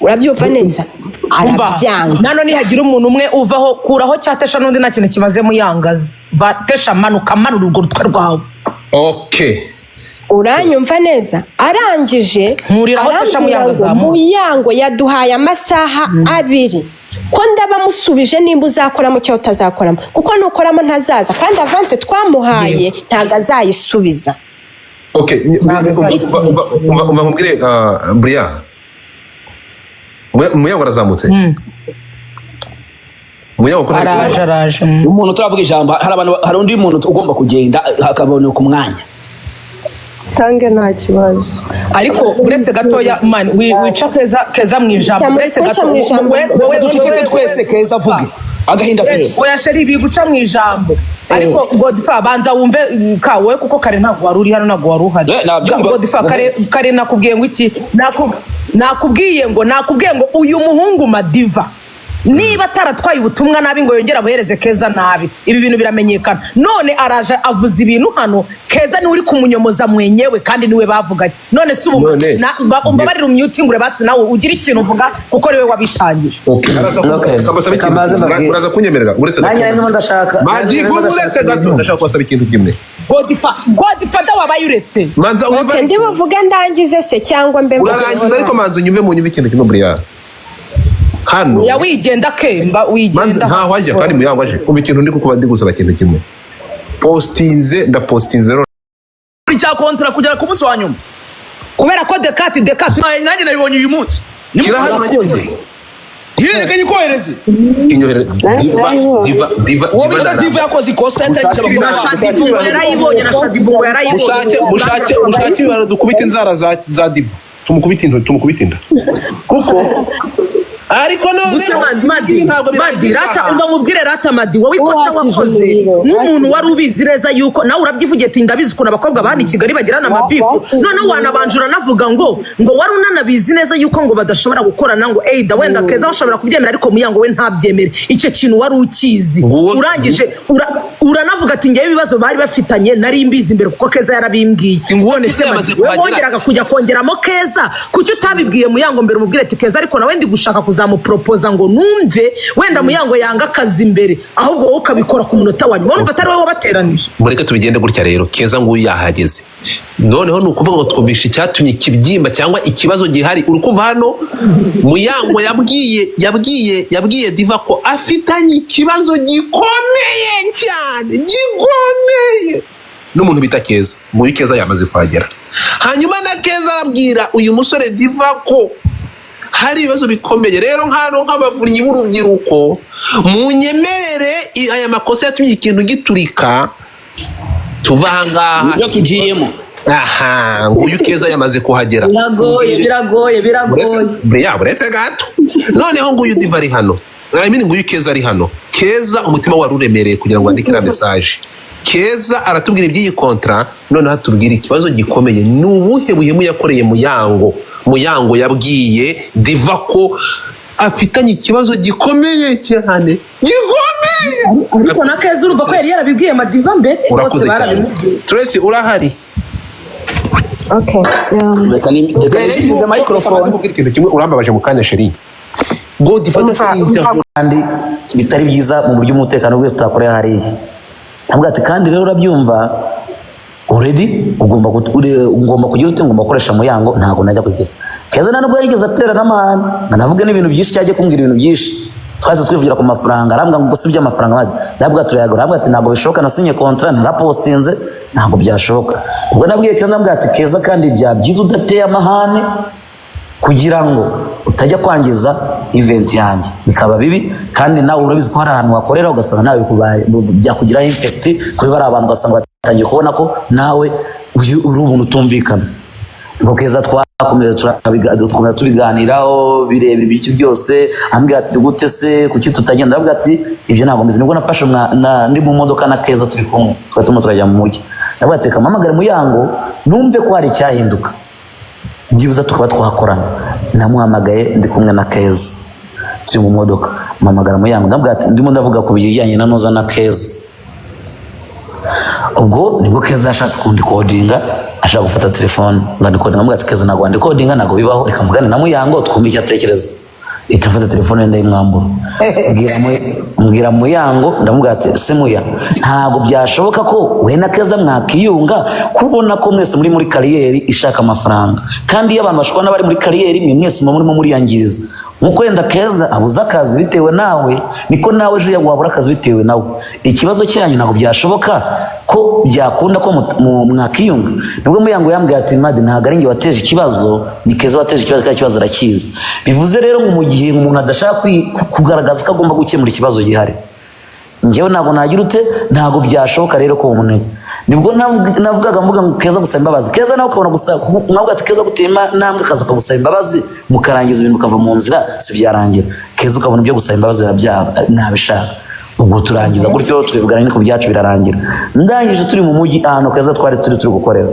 urabyumva neza? Arabyanga. Nano nihagira umuntu umwe uvaho, kuraho cyatesha n'undi, nta kintu kimaze muyangaza. Va Tesha, manuka, manura urwo rutwe rwawe. Okay. Uranyumva neza? Arangije Nkuriraho Tesha. arambwira Muyango ngo azamuka. Muyango yaduhaye amasaha 2 ko ndaba musubije nimba uzakoramo cyangwa utazakoramo, kuko nukoramo ntazaza, kandi avance twamuhaye ntabwo azayisubiza. Okay, umva nkubwire, Brian. Muyango arazamutse. Muyango ko ntari Araje. kubona. Araje. Umuntu utaravuga ijambo, hari abantu, hari undi muntu ugomba kugenda hakaboneka umwanya. Tange, nta kibazo. Ariko uretse gatoya, man, wica Keza, Keza mu ijambo. Cyane, Uretse kuca gato. mu ijambo. Wowe Duceceke twese, Keza avuge agahinda afite. Oya chérie, biguca mu ijambo, ariko Godfa, banza wumve ka wowe, kuko kare ntabwo wari uri hano, ntabwo wari uhari. Nabyumva. Godfa, kare kare nakubwiye ngo iki? Nakubwiye ngo uyu muhungu Madiva, niba ataratwaye ubutumwa nabi ngo yongere abohereze Keza nabi, ibi bintu biramenyekana. None araje avuze ibintu hano, Keza niwe uri kumunyomoza mwenyewe kandi niwe bavuganye. None si ubu? None- Umbabarire umyutingure basi, nawe ugire ikintu uvuga kuko ariwe wabitangije. Okay, araza Okay. kubasaba Reka ikintu. mbanze mbabwire. Uraza kunyemerera uretse Nanjye gato. narimo ndashaka, nanjye Madiva, narimo ndashaka uretse gato, ibintu. ndashaka kubasaba ikintu kimwe. Godfather, wabaye uretse. Manza unyumve. Ok, ndi buvuge ndangize se cyangwa mbe mvuge? Urarangiza, ariko manza unyumve, mu nyumve ikintu kimwe, Brian. Hano. Ya, wigenda kemba. Manze Wigenda. ntaho ajya kandi Muyango aje. Umva ikintu ndi kukuba, ndi gusaba ikintu kimwe. Postinze, ndapostinze rero. Cya kontra kugera ku munsi wa nyuma. Kubera ko dekati dekati. Nanjye nabibonye uyu munsi. Kirahari, uragiye. Yereka nyikohereze. Inyohere Diva, Diva, Diva. Uwo bita Diva yakoze ikosa, yatangije abakobwa. Na Shadibu ngo yarayibonye, na Shadibu ngo yarayibonye. Mushake, mushake, mushake ibibaro, dukubite inzara za Diva. Tumukubite inda, tumukubite inda. Kuko ariko none Gusa Madi, ibi ntabwo Madi, birangira. rata, umva mubwire, rata Madi, wowe ikosa Wakije wakoze umuriro, nk'umuntu wakije. wari ubizi neza yuko nawe urabyivugiye ati ndabizi ukuntu abakobwa bani i Kigali bagirana amabifu. Wakije Noneho umuriro. wanabanje uranavuga ngo wari unanabizi neza yuko ngo badashobora gukorana, ngo eyida wenda Keza bashobora kubyemera ariko Muyango we ntabyemere. Icyo kintu wari ukizi. Urangije uranavuga ati ngewe ibibazo bari bafitanye nari mbizi imbere kuko Keza yarabimbwiye. Nguwo None Keza se yamaze Madi, wowe kuhagera. wongeraga kujya kongeramo Keza, kuki utabibwiye Muyango mbere, umubwire ati Keza ariko nawe ndi gushaka kuzamuporopoza ngo numve wenda Muyango yanga akazi imbere, ahubwo wowe ukabikora ku munota wa nyuma, urumva atari wowe wabateranije? Mureke tubigende gutya rero. Keza nguyu yahageze. Noneho ni ukuvuga ngo twumvishe icyatumye ikibyimba cyangwa ikibazo gihari. Uri kumva hano Muyango yabwiye Diva ko afitanye ikibazo gikomeye cyane, gikomeye n'umuntu bita Keza. Nguyu Keza yamaze kuhagera. Hanyuma na Keza arabwira uyu musore Diva ko hari ibibazo bikomeye. Rero nk'hano nk'abavunnyi b'urubyiruko, munyemerere aya makosa yatumye ikintu giturika, tuva ahangaha. Ibyo tugiyemo. Aha nguyu Keza yamaze kuhagera. Biragoye, biragoye, biragoye. Uretse gato. Noneho nguyu Diva ari hano, I mean, nguyu Keza ari hano. Keza umutima wari uremereye kugira ngo wandike iriya message. Keza aratubwira iby'iyi kontra, noneho atubwira ikibazo gikomeye: ni ubuhe buhemu yakoreye Muyango? Muyango yabwiye Diva ko afitanye ikibazo gikomeye cyane, gikomeye. Ariko na Keza urumva ko yari yarabibwiye Madiba mbere, bose Urakoze cyane. barabimubwiye. Tracy, urahari? Okay. Reka reka nisubize microphone. Kubwira ikintu kimwe, urambabaje mu kanya, chérie. Godfather, sinjya Kandi bitari byiza mu buryo umutekano bwe tutakorera hariya. Ntabwo ati kandi rero urabyumva, already ugomba ugomba kugira ute, ngomba gukoresha Muyango, ntabwo najya kugira Keza. Nta nubwo yigeze atera n'amahane anavuga n'ibintu byinshi cyajya kumbwira ibintu byinshi. Twahise twivugira ku mafaranga, arambwira ngo gusa iby'amafaranga maze ndabwo turayagura, arambwira ati ntabwo bishoboka, nasinye contrat, narapostinze, ntabwo byashoboka. Ubwo nabwiye Keza, ndabwira ati Keza, kandi bya byiza udateye amahane kugira ngo utajya kwangiza event yanjye bikaba bibi, kandi nawe urabizi ko hari ahantu wakorera ugasanga nawe byakugiraho impact kuri bariya abantu, ugasanga batangiye kubona ko nawe uri umuntu utumvikana. Ngo Keza twakomeje dukomeza tubiganiraho birebire ibiki byose, ambwira ati gute se, kuki tutagenda? Ndavuga ati ibyo ntabwo mbizi. Nibwo nafashe ndi mu modoka na Keza turi kumwe, twari turimo turajya mu mujyi, ndavuga ati reka mpamagare Muyango numve ko hari icyahinduka, byibuze tukaba twakorana. Namuhamagaye ndi kumwe na Keza turi mu modoka, mpamagara Muyango, ndamubwira ati ndimo ndavuga ku bijyanye na Noza na Keza. Ubwo nibwo Keza yashatse kundikodinga, ashaka gufata telefone ngo andikodinga. Ndamubwira ati Keza, ntabwo wandikodinga, ntabwo bibaho, reka mvugane na Muyango twumve icyo atekereza. Ihita mfata telefone ndayimwambura, mbwira Muyango, ndamubwira ati se Muya, ntabwo byashoboka ko we na Keza mwakiyunga, kubona ko mwese muri muri career ishaka amafaranga, kandi iyo abantu bashobora n'abari muri career mwe mwese muba murimo muriyangiriza. Nkuko wenda Keza abuze akazi bitewe nawe, niko nawe ejo wabura akazi bitewe nawe. Ikibazo cyanyu ntabwo byashoboka ko byakunda ko mwakiyunga. Nibwo Muyango yambwiye ati Madi, ntabwo ari njye wateje ikibazo, ni Keza wateje ikibazo, kandi ikibazo arakizi. Bivuze rero ngo mu gihe umuntu adashaka kugaragaza ko agomba gukemura ikibazo gihari, njyewe ntabwo nagira ute, ntabwo byashoboka rero ko umuntu, nibwo navugaga mvuga ngo Keza gusaba imbabazi, Keza nawe ukabona gusa mwavuga ati Keza gutema intambwe akaza akagusaba imbabazi, mukarangiza ibintu bikava mu nzira, si byarangira Keza ukabona ibyo gusaba imbabazi arabyanga ntabishaka. Ubwo turangiza gutyo, tubivugana nyine ku byacu birarangira. Ndangije turi mu mujyi ahantu Keza twari turi gukorera,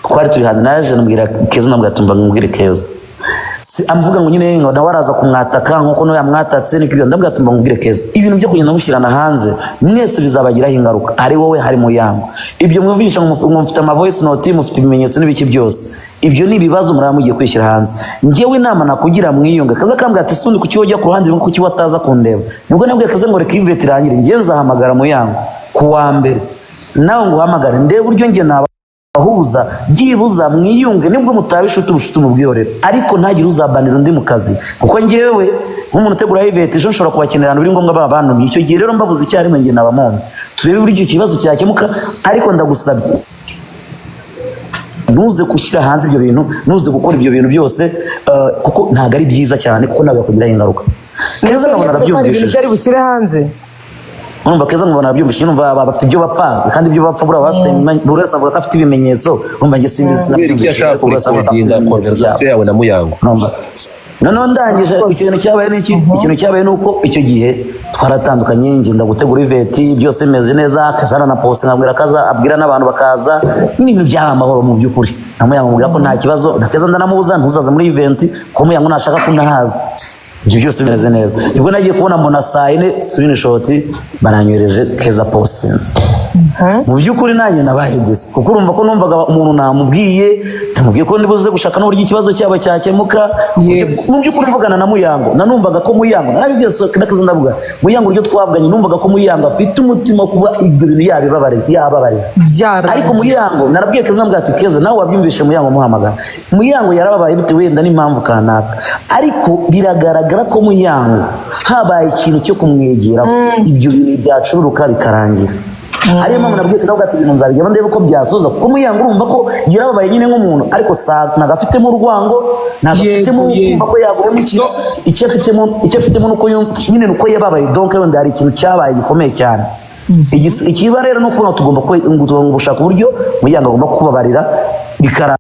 twari turi hanze, naje nabwira Keza, nabwira tumva mbwire Keza. Si amuvuga ngo nyine ngo nawe araza kumwataka nkuko nawe yamwatatse, niko ibyo. Ndabwira tumva nkubwire Keza, ibintu byo kugenda mushyirana hanze mwese bizabagiraho ingaruka, ari wowe hari Muyango. Ibyo mwumvisha ngo mufite ama voice note, mufite ibimenyetso n'ibiki byose, ibyo ni ibibazo muraba mugiye kwishyira hanze. Njyewe inama nakugira, mwiyunge. Kaza kambwira ati sundi kuki wajya ku ruhande, kuki wataza kundeba? Nibwo nabwiye Kaza ngo reka event irangire, njye nzahamagara Muyango ku wa mbere, nawe ngo uhamagare, ndebe uburyo njye naba ahuza, byibuza mwiyunge. Nibwo mutaba inshuti, ubushuti mubwihorere, ariko ntagire uzabanira undi mu kazi, kuko njyewe nk'umuntu utegura event ejo nshobora kubakenera ahantu biri ngombwa baba bantumye. Icyo gihe rero mbabuze icyarimwe njye naba mpombe. Turebe uburyo icyo kibazo cyakemuka, ariko ndagusabye ntuze gushyira hanze ibyo bintu, ntuze gukora ibyo bintu byose, kuko ntabwo ari byiza cyane, kuko nawe yakugiraho ingaruka. Keza nkabona Ko hari ibintu arabyumvishije. byari bushyire hanze. Urumva Keza nkabona arabyumvishije, numva bafite ibyo bapfa, kandi ibyo bapfa buriya bafite, buri wese avuga ko afite ibimenyetso. Urumva njye simbizi, Kubera iki sinabyumvishije, yashaka ariko buri wese avuga ko afite kurikodinga ibimenyetso byabo. conversation yawe na Muyango? Urumva noneho ndangije, ikintu cyabaye ni iki? Ikintu cyabaye ni uko icyo gihe twaratandukanye, ngenda gutegura event, byose bimeze neza, Kazana na poste, nkabwira Kaza, abwira n'abantu bakaza, n'ibintu byari amahoro mu by'ukuri. Na Muyango mubwira ko nta kibazo, na Keza ndanamubuza ntuzaze muri event kuko Muyango nashaka ko ndahaza. Ibyo byose bimeze neza. Nibwo nagiye kubona mbona saa 4 screenshot baranyohereje, Keza postinze. Mu by'ukuri nanjye nabaye déçu, kuko urumva ko numvaga umuntu namubwiye, namubwiye ko ndibuze gushaka n'uburyo ikibazo cyabo cyakemuka. Mu by'ukuri mvugana na Muyango, nanumvaga ko Muyango narabibwiye, so nakaze ndavuga Muyango uburyo twavuganye, numvaga ko Muyango afite umutima wo kuba ibyo bintu yabibabarira, yababarira. Ariko Muyango narabwiye Keza, ndamubwira ati Keza, nawe wabyumvishe Muyango muhamagara, Muyango yarababaye bitewe wenda n'impamvu kanaka, ariko biragaragara ko Muyango habaye ikintu cyo kumwegera, ibyo bintu byacururuka bikarangira. Ariyo mpamvu nabwiye Keza ati ibintu nzabijyamo ndebe ko byasoza, kuko Muyango urumva ko yarababaye nyine nk'umuntu, ariko ntabwo afitemo urwango, ntabwo afitemo kumva ko yaguhemukira. Icyo afitemo nuko nyine nuko yababaye, donc wenda hari ikintu cyabaye gikomeye cyane. Ikiba rero ni uko tugomba gushaka uburyo Muyango agomba kubabarira bikarangira.